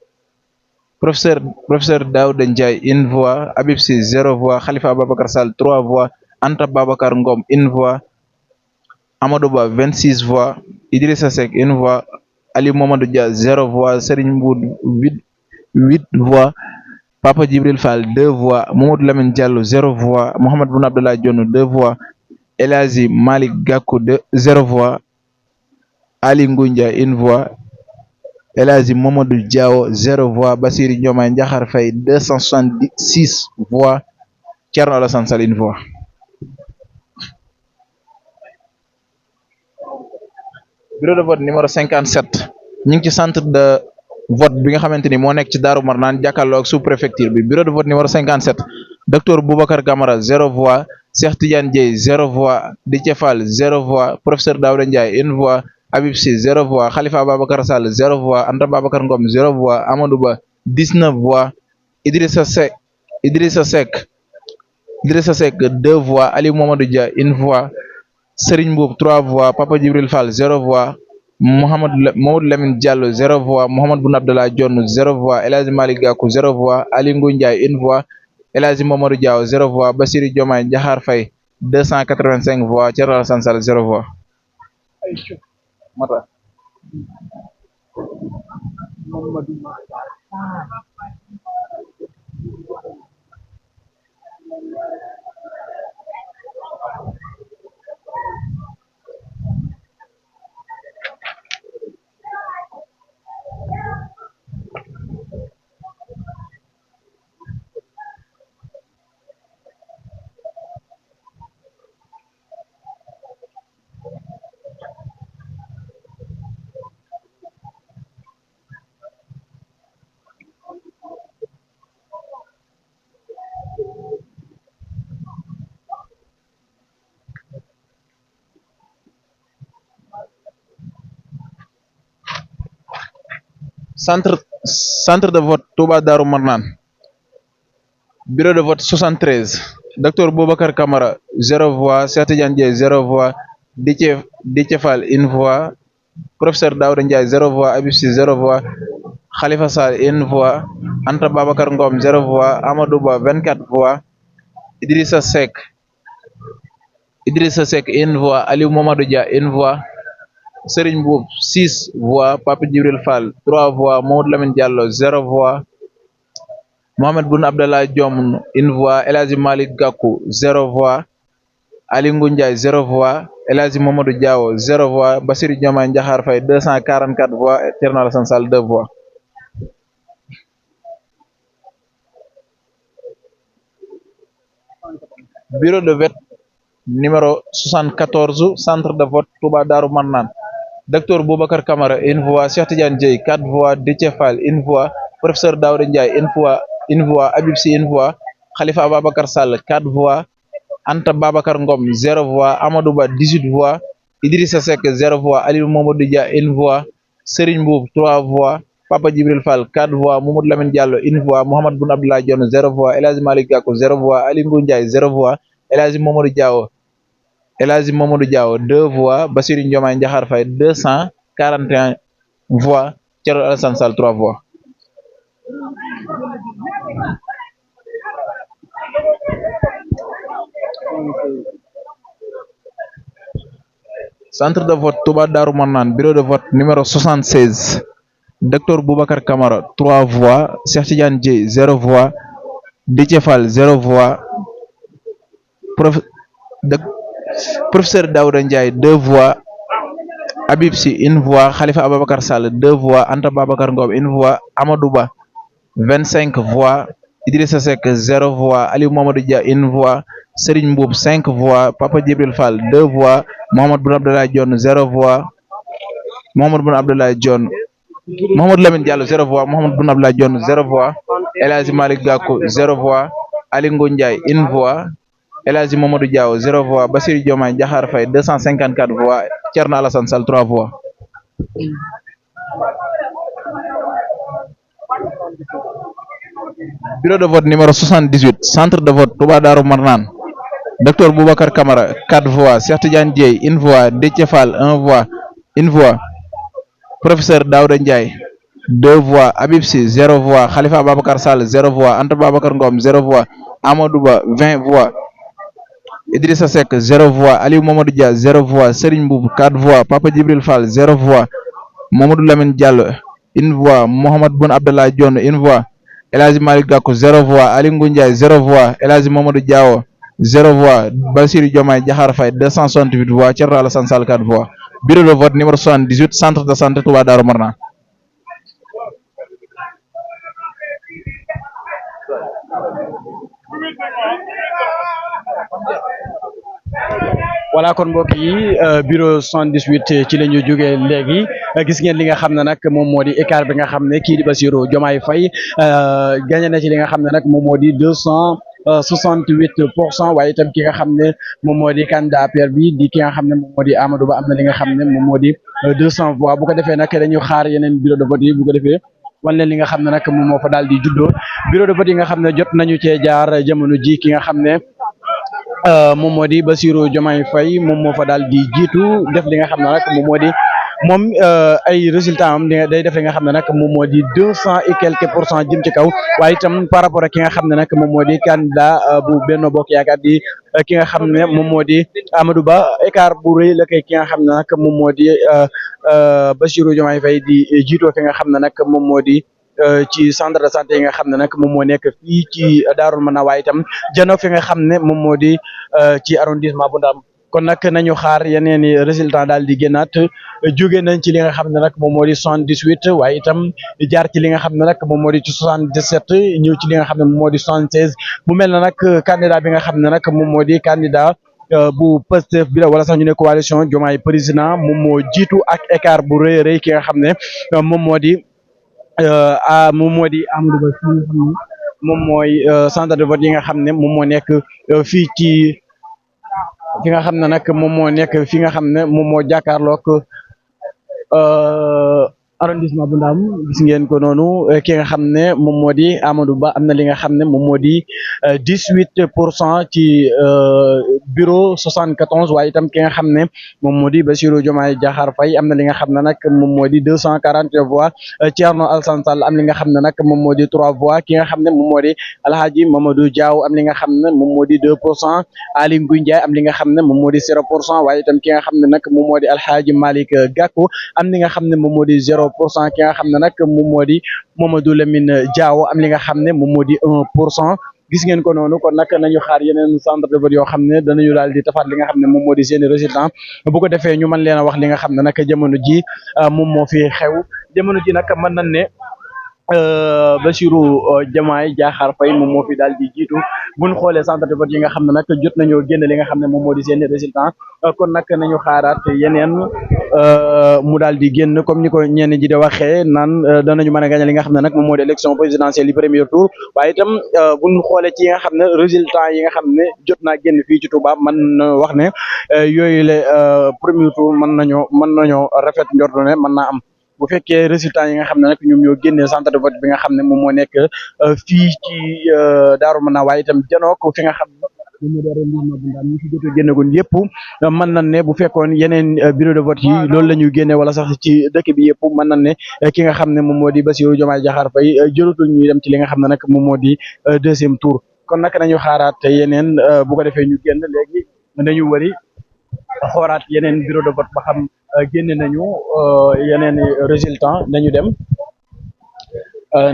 Professeur Daouda Ndiaye 1 voix, Habib Sy 0 voix, Khalifa Ababacar Sall 3 voix, Anta Babacar Ngom 1 voix, Amadou Ba 26 voix, Idrissa Seck 1 voix, Ali Mamadou Dia 0 voix, Serigne Mboup 8 voix, Papa Djibril Fall 2 voix, Mamadou Lamine Diallo 0 voix, Mohamed Boun Abdallah Dionne 2 voix, El Hadji Malick Gakou 0 voix, Ali Ngouille Ndiaye 1 voix, El Hadji Mamadou Diaw 0 voix, Bassirou Diomaye Diakhar Faye 266 voix, Thierno Alassane Sall 1 voix. Bureau de vote numéro 57 ñu ngi ci centre de vote bi nga xamante ni moo nekk ci Darou Marnane jàkkaarloo ak sous préfecture bi. Bureau de vote numéro 57 docteur Boubacar Camara 0 voix, Cheikh Tidiane Dièye 0 voix, Déthié Fall 0 voix, Professeur Daouda Ndiaye 1 voix, Habib Sy 0 voix, Khalifa Ababacar Sall 0 voix, Anta Babacar Ngom 0 voix, Amadou Ba 19 voix, Idrissa Seck 2 voix, Ali Mamadou Dia 1 voix, Serigne Mboup 3 voix, Papa Djibril Fall 0 voix, Mamadou Lamine Diallo 0 voix, Mohamed Boun Abdallah Dionne 0 voix, El Hadji Malick Gakou 0 voix, Ali Ngouille Ndiaye 1 voix, El Hadji Mamadou Diaw 0 voix, Bassirou Diomaye Diakhar Faye 285 voix, Thierno Alassane Sall 0 voix. Mata. Centre de vote Touba Darou Marnane. Bureau de vote 73 docteur Boubacar Camara 0 voix, Cheikh Tidiane Dièye 0 voix, Déthié Fall 1 voix, Professeur Daouda Ndiaye 0 voix, Habib Sy 0 voix, Khalifa Sall 1 voix, Anta Babacar Ngom 0 voix, Amadou Ba 24 voix, Idrissa Seck 1 voix, Aliou Mamadou Dia 1 voix, Serigne Mboup 6 voix, Papa Djibril Fall 3 voix, Mamadou Lamine Diallo 0 voix, Mohamed Boun Abdallah Dionne 1 voix, El Hadji Malick Gakou 0 voix, Ali Ngoundiaye 0 voix, El Hadji Mamadou Diawo 0 voix, Bassirou Diomaye Diakhar Faye 244 voix, Thierno Alassane Sall 2 voix. Bureau de vote numéro 74, centre de vote Touba Darou Marnane. Docteur Boubacar Camara 1 voix, Cheikh Tidiane Dieye 4 voix, Déthié Fall 1 voix, Professeur Daouda Ndiaye 1 voix, Habib Sy 1 voix, Khalifa Ababacar Sall 4 voix, Anta Babacar Ngom 0 voix, Amadou Ba 18 voix, Idrissa Seck 0 voix, Aliou Mamadou Dia 1 voix, Serigne Mboup 3 voix, Papa Djibril Fall 4 voix, Mamadou Lamine Diallo 1 voix, Mohamed Boun Abdallah Dionne 0 voix, El Hadji Malick Gakou 0 voix, Ali Ngoundiaye 0 voix, El Hadji Mamadou Diawo 2 voix, Bassirou Diomaye Diakhar Faye 241 voix, Thierno Alassane Sall 3 voix. Centre de vote Touba Darou Marnane, bureau de vote numéro 76, Docteur Boubacar Camara 3 voix, Cheikh Tidiane Dieye 0 voix, Déthié Fall 0 voix, Professeur Daouda Ndiaye 2 voix, Habib Sy 1 voix, Khalifa Ababacar Sall 2 voix, Anta Babacar Ngom 1 voix, Amadou Ba 25 voix, Idrissa Seck 0 voix, Aliou Mamadou Dia 1 voix, Serigne Mboup 5 voix, Papa Djibril Fall 2 voix, Mohamed Boun Abdallah Dionne 0 voix, Mohamed Lamine Diallo 0 voix, Mohamed Boun Abdallah Dionne 0 voix, El Hadji Malick Gakou 0 voix, Ali Ngoundiaye 1 voix, El Hadji Mamadou Diawo 0 voix, Bassirou Diomaye Diakhar Faye 254 voix, Thierno Alassane Sall 3 voix. Bureau de vote numéro 78, centre de vote Touba Darou Marnane, Docteur Boubacar Camara 4 voix, Cheikh Tidiane Dieye 1 voix, Déthié Fall 1 voix, Professeur Daouda Ndiaye 2 voix, Habib Sy 0 voix, Khalifa Ababacar Sall 0 voix, Anta Babacar Ngom 0 voix, Amadou Ba 20 voix, Idrissa Seck 0 voix, Aliou Mamadou Dia 0 voix, Serigne Mboup 4 voix, Papa Djibril Fall 0 voix, Mamadou Lamine Diallo 1 voix, Mohamed Boun Abdallah Dionne 1 voix, El Hadji Malick Gakou 0 voix, Ali Ngoundiaye 0 voix, El Hadji Mamadou Diawo 0 voix, Bassirou Diomaye Diakhar Faye 268 voix, Thierno Alassane Sall 4 voix. Bureau de vote numéro 78, centre de santé Touba Darou Marnane. voilà kon mbokk yi bureau 78 ci la ñu jógee léegi gis ngeen li nga xam ne nag moom moo di écart bi nga xam ne kii di Bassirou Diomaye Faye gagné na ci li nga xam ne nag moom moo di 268%, waaye itam ki nga xam ne moom moo di candidat APR bi di ki nga xam ne moom moo di Amadou Ba am na li nga xam ne moom moo di 200 voix. bu ko defee nag dañu xaar yeneen bureau de vote yi bu ko defee wan leen li nga xam ne nag moom moo fa daal di juddoo bureau de vote yi nga xam ne jot nañu cee jaar jamono ji ki nga xam ne moom moo di Bassirou Diomaye Faye moom moo fa daal di jiitu def li nga xam ne nag moom moo di moom ay résultats am day def li nga xam ne nag moom moo di 200 et quelques % jëm ci kaw waaye itam par rapport ak ki nga xam ne nag moom moo di candidat bu Benno Bokk Yaakaar di ki nga xam ne moom moo di Amadou Ba écart bu rëy la kay ki nga xam ne nag moom moo di Bassirou Diomaye Faye di jiitoo fi nga xam ne nag moom moo di ci centre de santé yi nga xam ne nag moom moo nekk fii ci Darou Marnane waaye itam janoo fi nga xam ne moom moo di ci arrondissement bu Ndam kon nag nañu xaar yeneen i résultat daal di génnaat jóge nañ ci li nga xam ne nag moom moo di 78 waaye itam jaar ci li nga xam ne nag moom moo di ci 77 ñëw ci li nga xam ne moom moo di 76 mu mel na nag candidat bi nga xam ne nag moom moo di candidat bu Pastef bi la wala sax ñu ne coalition Diomaye président moom moo jiitu ak écart bu rëy a rëy ki nga xam ne moom moo di moom moo di Amadou Ba fi nga xam ne moom mooy centre de vote yi nga xam ne moom moo nekk fii ci fi nga xam ne nag moom moo nekk fi nga xam ne moom moo jàkkaarloog arrondissement bu Ndam gis ngeen ko noonu ki nga xam ne moom moo di Amadou Ba am na li nga xam ne moom moo di 18% ci bureau 74 waaye itam ki nga xam ne moom moo di Bassirou Diomaye Diakhar Faye am na li nga xam ne nag moom moo di 240 voix Thierno Alassane Sall am li nga xam ne nag moom moo di 3 voix ki nga xam ne moom moo di Alhaji Mamadou Diaw am li nga xam ne moom moo di 2% Aly Ngouille Ndiaye am li nga xam ne moom moo di 0% waaye itam ki nga xam ne nag moom moo di Alhaji Malick Gakou am li nga xam ne moom moo di 0% ki nga xam ne nag moom moo di Mamadou Lamine Diaw am li nga xam ne moom moo di 1%. gis ngeen ko noonu kon nag nañu xaar yeneen centre de vote yoo xam ne danañu daal di tafaat li nga xam ne moom moo di seeni résultat bu ko defee ñu mën leen a wax li nga xam ne nag jamono ji moom moo fi xew jamono ji nag mën nañ ne Bassirou Diomaye Diakhar Faye moom moo fi daal di jiitu buñ xoolee centre de vote yi nga xam ne nag jot nañoo génn li nga xam ne moom moo di seeni résultat kon nag nañu xaaraat yeneen mu daal di génn comme ni ko ñenn ji di waxee naan danañu mën a gagné li nga xam ne nag moom moo di élection présidentielle yi premier tour waaye itam buñ xoolee ci yi nga xam ne résultat yi nga xam ne jot naa génn fii ci Touba mën na wax ne yooyu le premier tour mën nañoo rafet njortu ne mën naa am bu fekkee résultat yi nga xam ne nag ñoom ñoo génnee centre de vote bi nga xam ne moom moo nekk fii ci Daaru Manaan waaye itam janoo ko fi nga xam ne moom moo di arrondissement bu Ndam ñu fi jot a génnegoon yëpp mën nañ ne bu fekkoon yeneen bureau de vote yi loolu la ñu génne wala sax ci dëkk bi yëpp mën nañ ne ki nga xam ne moom moo di Bassirou Diomaye Diakhar Faye jëlatul ñuy dem ci li nga xam ne nag moom moo di deuxième tour kon nag nañu xaaraat yeneen bu ko defee ñu génn léegi nañu wari xoolaat yeneen bureau de vote ba xam génne nañu yeneen résultat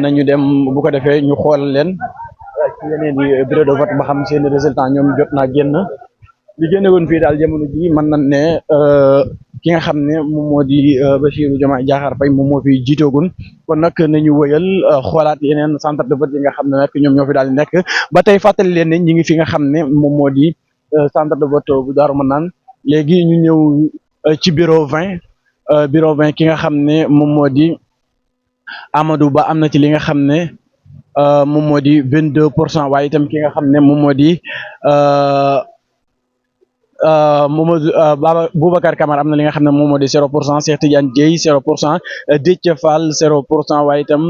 nañu dem bu ko defee ñu xool leen ci yeneen i bureau de vote ba xam seen résultat ñoom jot naa génn li génne woon fii daal jamono ji mën nañ ne ki nga xam ne moom moo di Bassirou Diomaye Diakhar Faye moom moo fi jiitoogun kon nag nañu wëyal xoolaat yeneen centre de vote yi nga xam ne nag ñoom ñoo fi daal di nekk ba tey fàttali leen ne ñi ngi fi nga xam ne moom moo di centre de vote bu Daaru Manaan léegi ñu ñëw ci bureau 20 ki nga xam ne moom moo di Amadou Ba am na ci li nga xam ne moom moo di 22% waaye itam ki nga xam ne moom moo di Mamadou Boubacar Camara am na li nga xam ne moom moo di 0% Cheikh Tidiane Dièye 0% Déthié Fall 0% waaye itam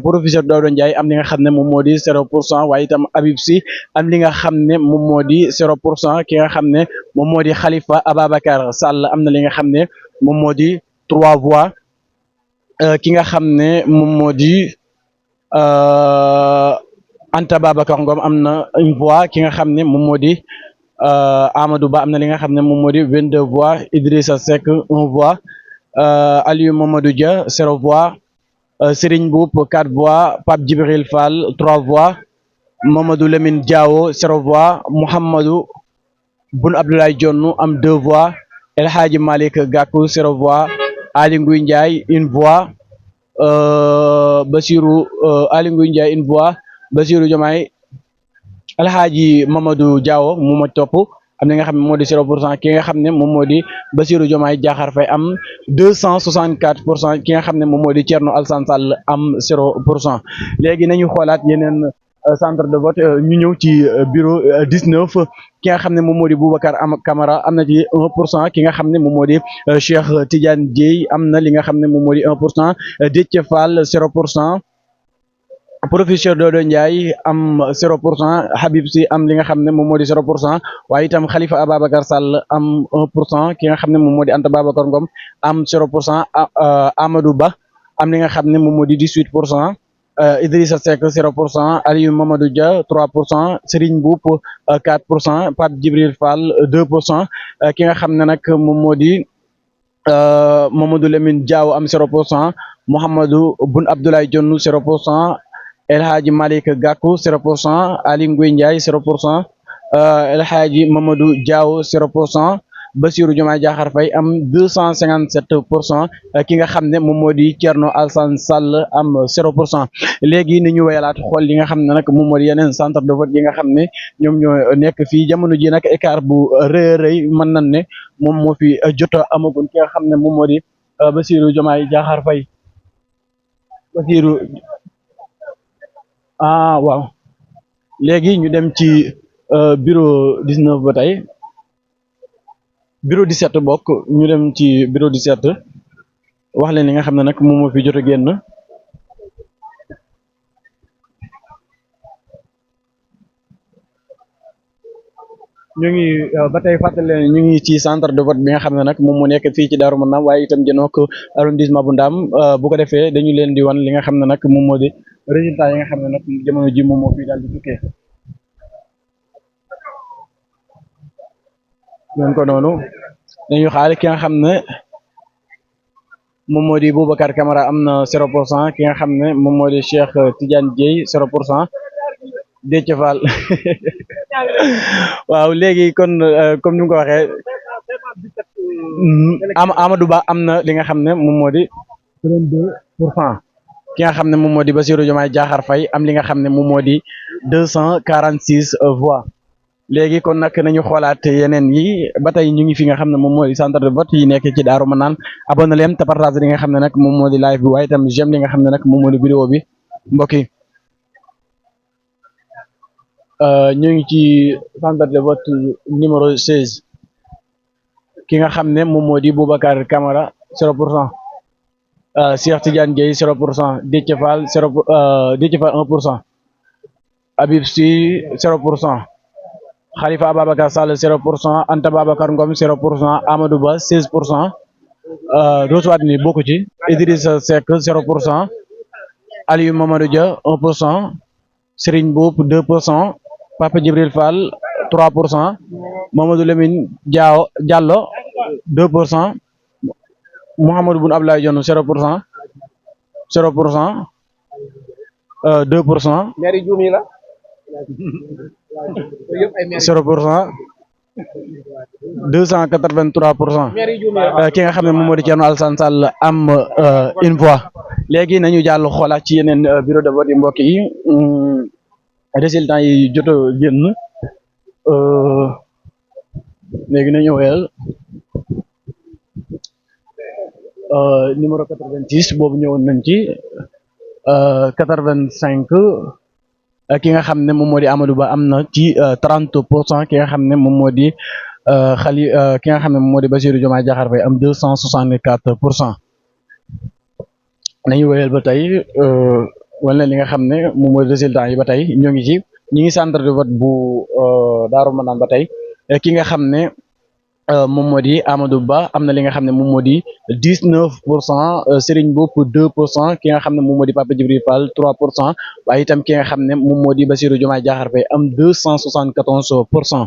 professeur Daouda Ndiaye am li nga xam ne moom moo di 0% waaye itam Habib Sy am li nga xam ne moom moo di 0% ki nga xam ne moom moo di Khalifa Ababacar Sall am na li nga xam ne moom moo di 3 voix ki nga xam ne moom moo di Anta Babacar Ngom am na 1 voix ki nga xam ne moom moo di Amadou Ba am na li nga xam ne moom moo di 22 voix Idrissa Seck 1 voix Aliou Mamadou Dia 0 voix Serigne Mboup 4 voix Pape Djibril Fall 3 voix Mamadou Lamine Diawo 0 voix Mouhamadou Boun Abdoulaye Dionne am 2 voix El Hadji Malick Gakou 0 voix Aly Ngouille Ndiaye 1 voix Aly Ngouille Ndiaye 1 voix Bassirou Diomaye Alhaji Mamadou Diawo mu ma topp am li nga xam ne moo di 0% ki nga xam ne moom moo di Bassirou Diomaye Diakhar Faye am 264% ki nga xam ne moom moo di Thierno Alassane Sall am 0%. léegi nañu xoolaat yeneen centre de vote ñu ñëw ci bureau 19 ki nga xam ne moom moo di Boubacar Camara am na ci 1% ki nga xam ne moom moo di Cheikh Tidiane Dièye am na li nga xam ne moom moo di 1% Déthié Fall 0%. professeur Daouda Ndiaye am 0% Habib Sy am li nga xam ne moom moo di 0% waaye itam Khalifa Ababacar Sall am 1% ki nga xam ne moom moo di Anta Babacar Ngom am 0% Amadou Ba am li nga xam ne moom moo di 18% Idrissa Seck 0% Aliou Mamadou Dia 3% Serigne Mboup 4% Pape Djibril Fall 2% ki nga xam ne nag moom moo di Mamadou Lamine Diaw am 0% Mouhamadou Boun Abdoulaye Dionne 0%. El Hadji Malick Gakou 0% Aly Ngouille Ndiaye 0% El Hadji Mamadou Diaw 0% Bassirou Diomaye Diakhar Faye am 257% ki nga xam ne moom moo di Thierno Alassane Sall am 0%. léegi ni ñu wéyalaat xool li nga xam ne nag moom moo di yeneen centre de vote yi nga xam ne ñoom ñoo nekk fii jamono ji nag écart bu rëy mën nañ ne moom moo fi jot a amagun ki nga xam ne moom moo di Bassirou Diomaye Diakhar Faye waaw léegi ñu dem ci bureau 19 ba tey bureau 17 bokk ñu dem ci bureau 17 wax leen li nga xam ne nag moom moo fi jot a génn. ñu ngi ba tey fàttali leen ñu ngi ci centre de vote bi nga xam ne nag moom moo nekk fii ci Darou Marnane waaye itam jënook arrondissement bu Ndam bu ko defee dañu leen di wan li nga xam ne nag moom moo di résultat yi nga xam ne nag jamono ji moom moo fi daal di tukkee. ñoon ko noonu dañu xaar ki nga xam ne moom moo di Boubacar Camara am na 0% ki nga xam ne moom moo di Cheikh Tidiane Dieye 0%. Déthié Fall waaw léegi kon comme ni mu ko waxee Amadou Ba am na li nga xam ne moom moo di 32%. ki nga xam ne moom moo di Bassirou Diomaye Diakhar Faye am li nga xam ne moom moo di 246 voix. léegi kon nag nañu xoolaat yeneen yi ba tey ñu ngi fi nga xam ne moom moo di centre de vote yi nekk ci Darou Marnane abonné leen te partage li nga xam ne nag moom moo di live bi waaye itam j'aime li nga xam ne nag moom moo di vidéo bi mbokk yi. ñu ngi ci centre de vote numéro 16 ki nga xam ne moom moo di Boubacar Camara 0%, Cheikh Tidiane Dieye 0%, Déthié Fall 1%, Habib Sy 0%, Khalifa Ababacar Sall 0%, Anta Babacar Ngom 0%, Amadou Ba 16%, Rose Wardini bokku ci, Idrissa Seck 0%, Aliou Mamadou Dia 1%, Serigne Mboup 2%, Papa Djibril Fall 3%, Mamadou Lamine Diallo 2%, Mouhamadou Boun Abdallah Dionne 0%, 2%, maire juum yi la 0%, 283%. ki nga xam ne moom moo di Thierno Alassane Sall am une voix. léegi nañu jàll xoolaat ci yeneen bureau de vote yi mbokk yi résultats yi jot a génn léegi nañu wéyal numéro 86 boobu ñëwoon nañ ci 85 ki nga xam ne moom moo di Amadou Ba am na ci 30%, ki nga xam ne moom moo di ki nga xam ne moom moo di Bassirou Diomaye Diakhar Faye am 264%. nañu wéyal ba tey wala li nga xam ne moom mooy résultat yi ba tey ñoo ngi ci ñi ngi centre de vote bu Darou Marnane ba tey ki nga xam ne moom moo di Amadou Ba am na li nga xam ne moom moo di 19%, Serigne Mboup 2%, ki nga xam ne moom moo di Papa Djibril Fall 3%, waaye itam ki nga xam ne moom moo di Bassirou Diomaye Diakhar Faye am 274%.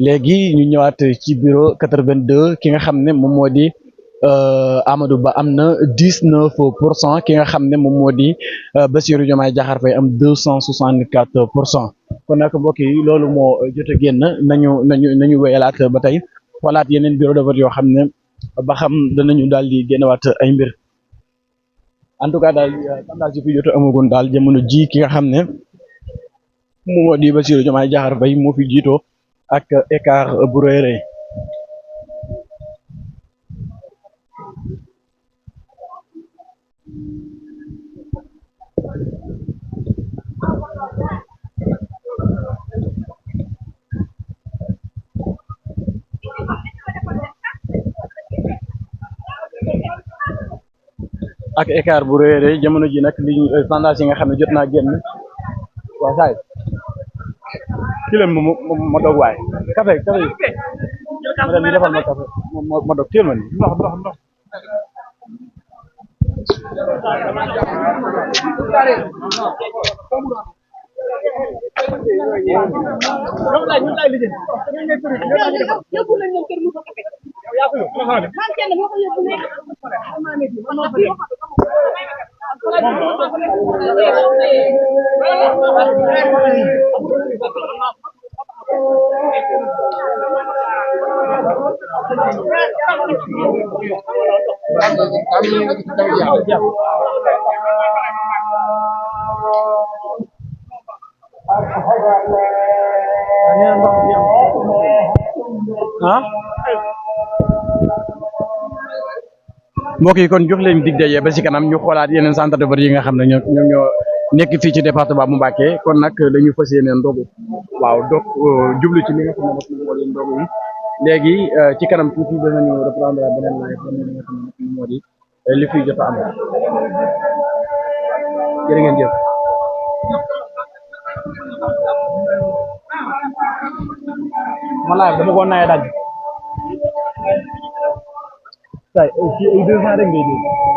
léegi ñu ñëwaat ci bureau 82 ki nga xam ne moom moo di Amadou Ba am na 19%, ki nga xam ne moom moo di Bassirou Diomaye Diakhar Faye am 264%. kon nag mbokk yi loolu moo jot a génn nañu wéyalaat ba tey xoolaat yeneen bureau de vote yoo xam ne ba xam danañu daal di génnewaat ay mbir en tout cas daal tendance yi fi jot a amagoon daal jamono ji ki nga xam ne moom moo di Bassirou Diomaye Diakhar Faye moo fi jiitoo ak écart bu rëy a rëy. ak écart bu rëy a rëy jamono ji nag li tendance yi nga xam ne jot naa génn waaw saay ki leen ma dog waay café madame yi defal ma café ma dog téel ma ni ndox mbokk yi kon jox leen dig daje ba ci kanam ñu xoolaat yeneen centre de vote yi nga xam ne ñoo nekk fii ci département bu Mbacké kon nag dañu fas yéene ndogu waaw donc jublu ci li nga xam ne nag moo di ndogu yi léegi ci kanam tuuti danañu reprendre beneen live li nga xam ne nag moo di li fi jot a am jërë ngeen jëf. ma live dama ko naye daj. ay 200 rek ngay dégg.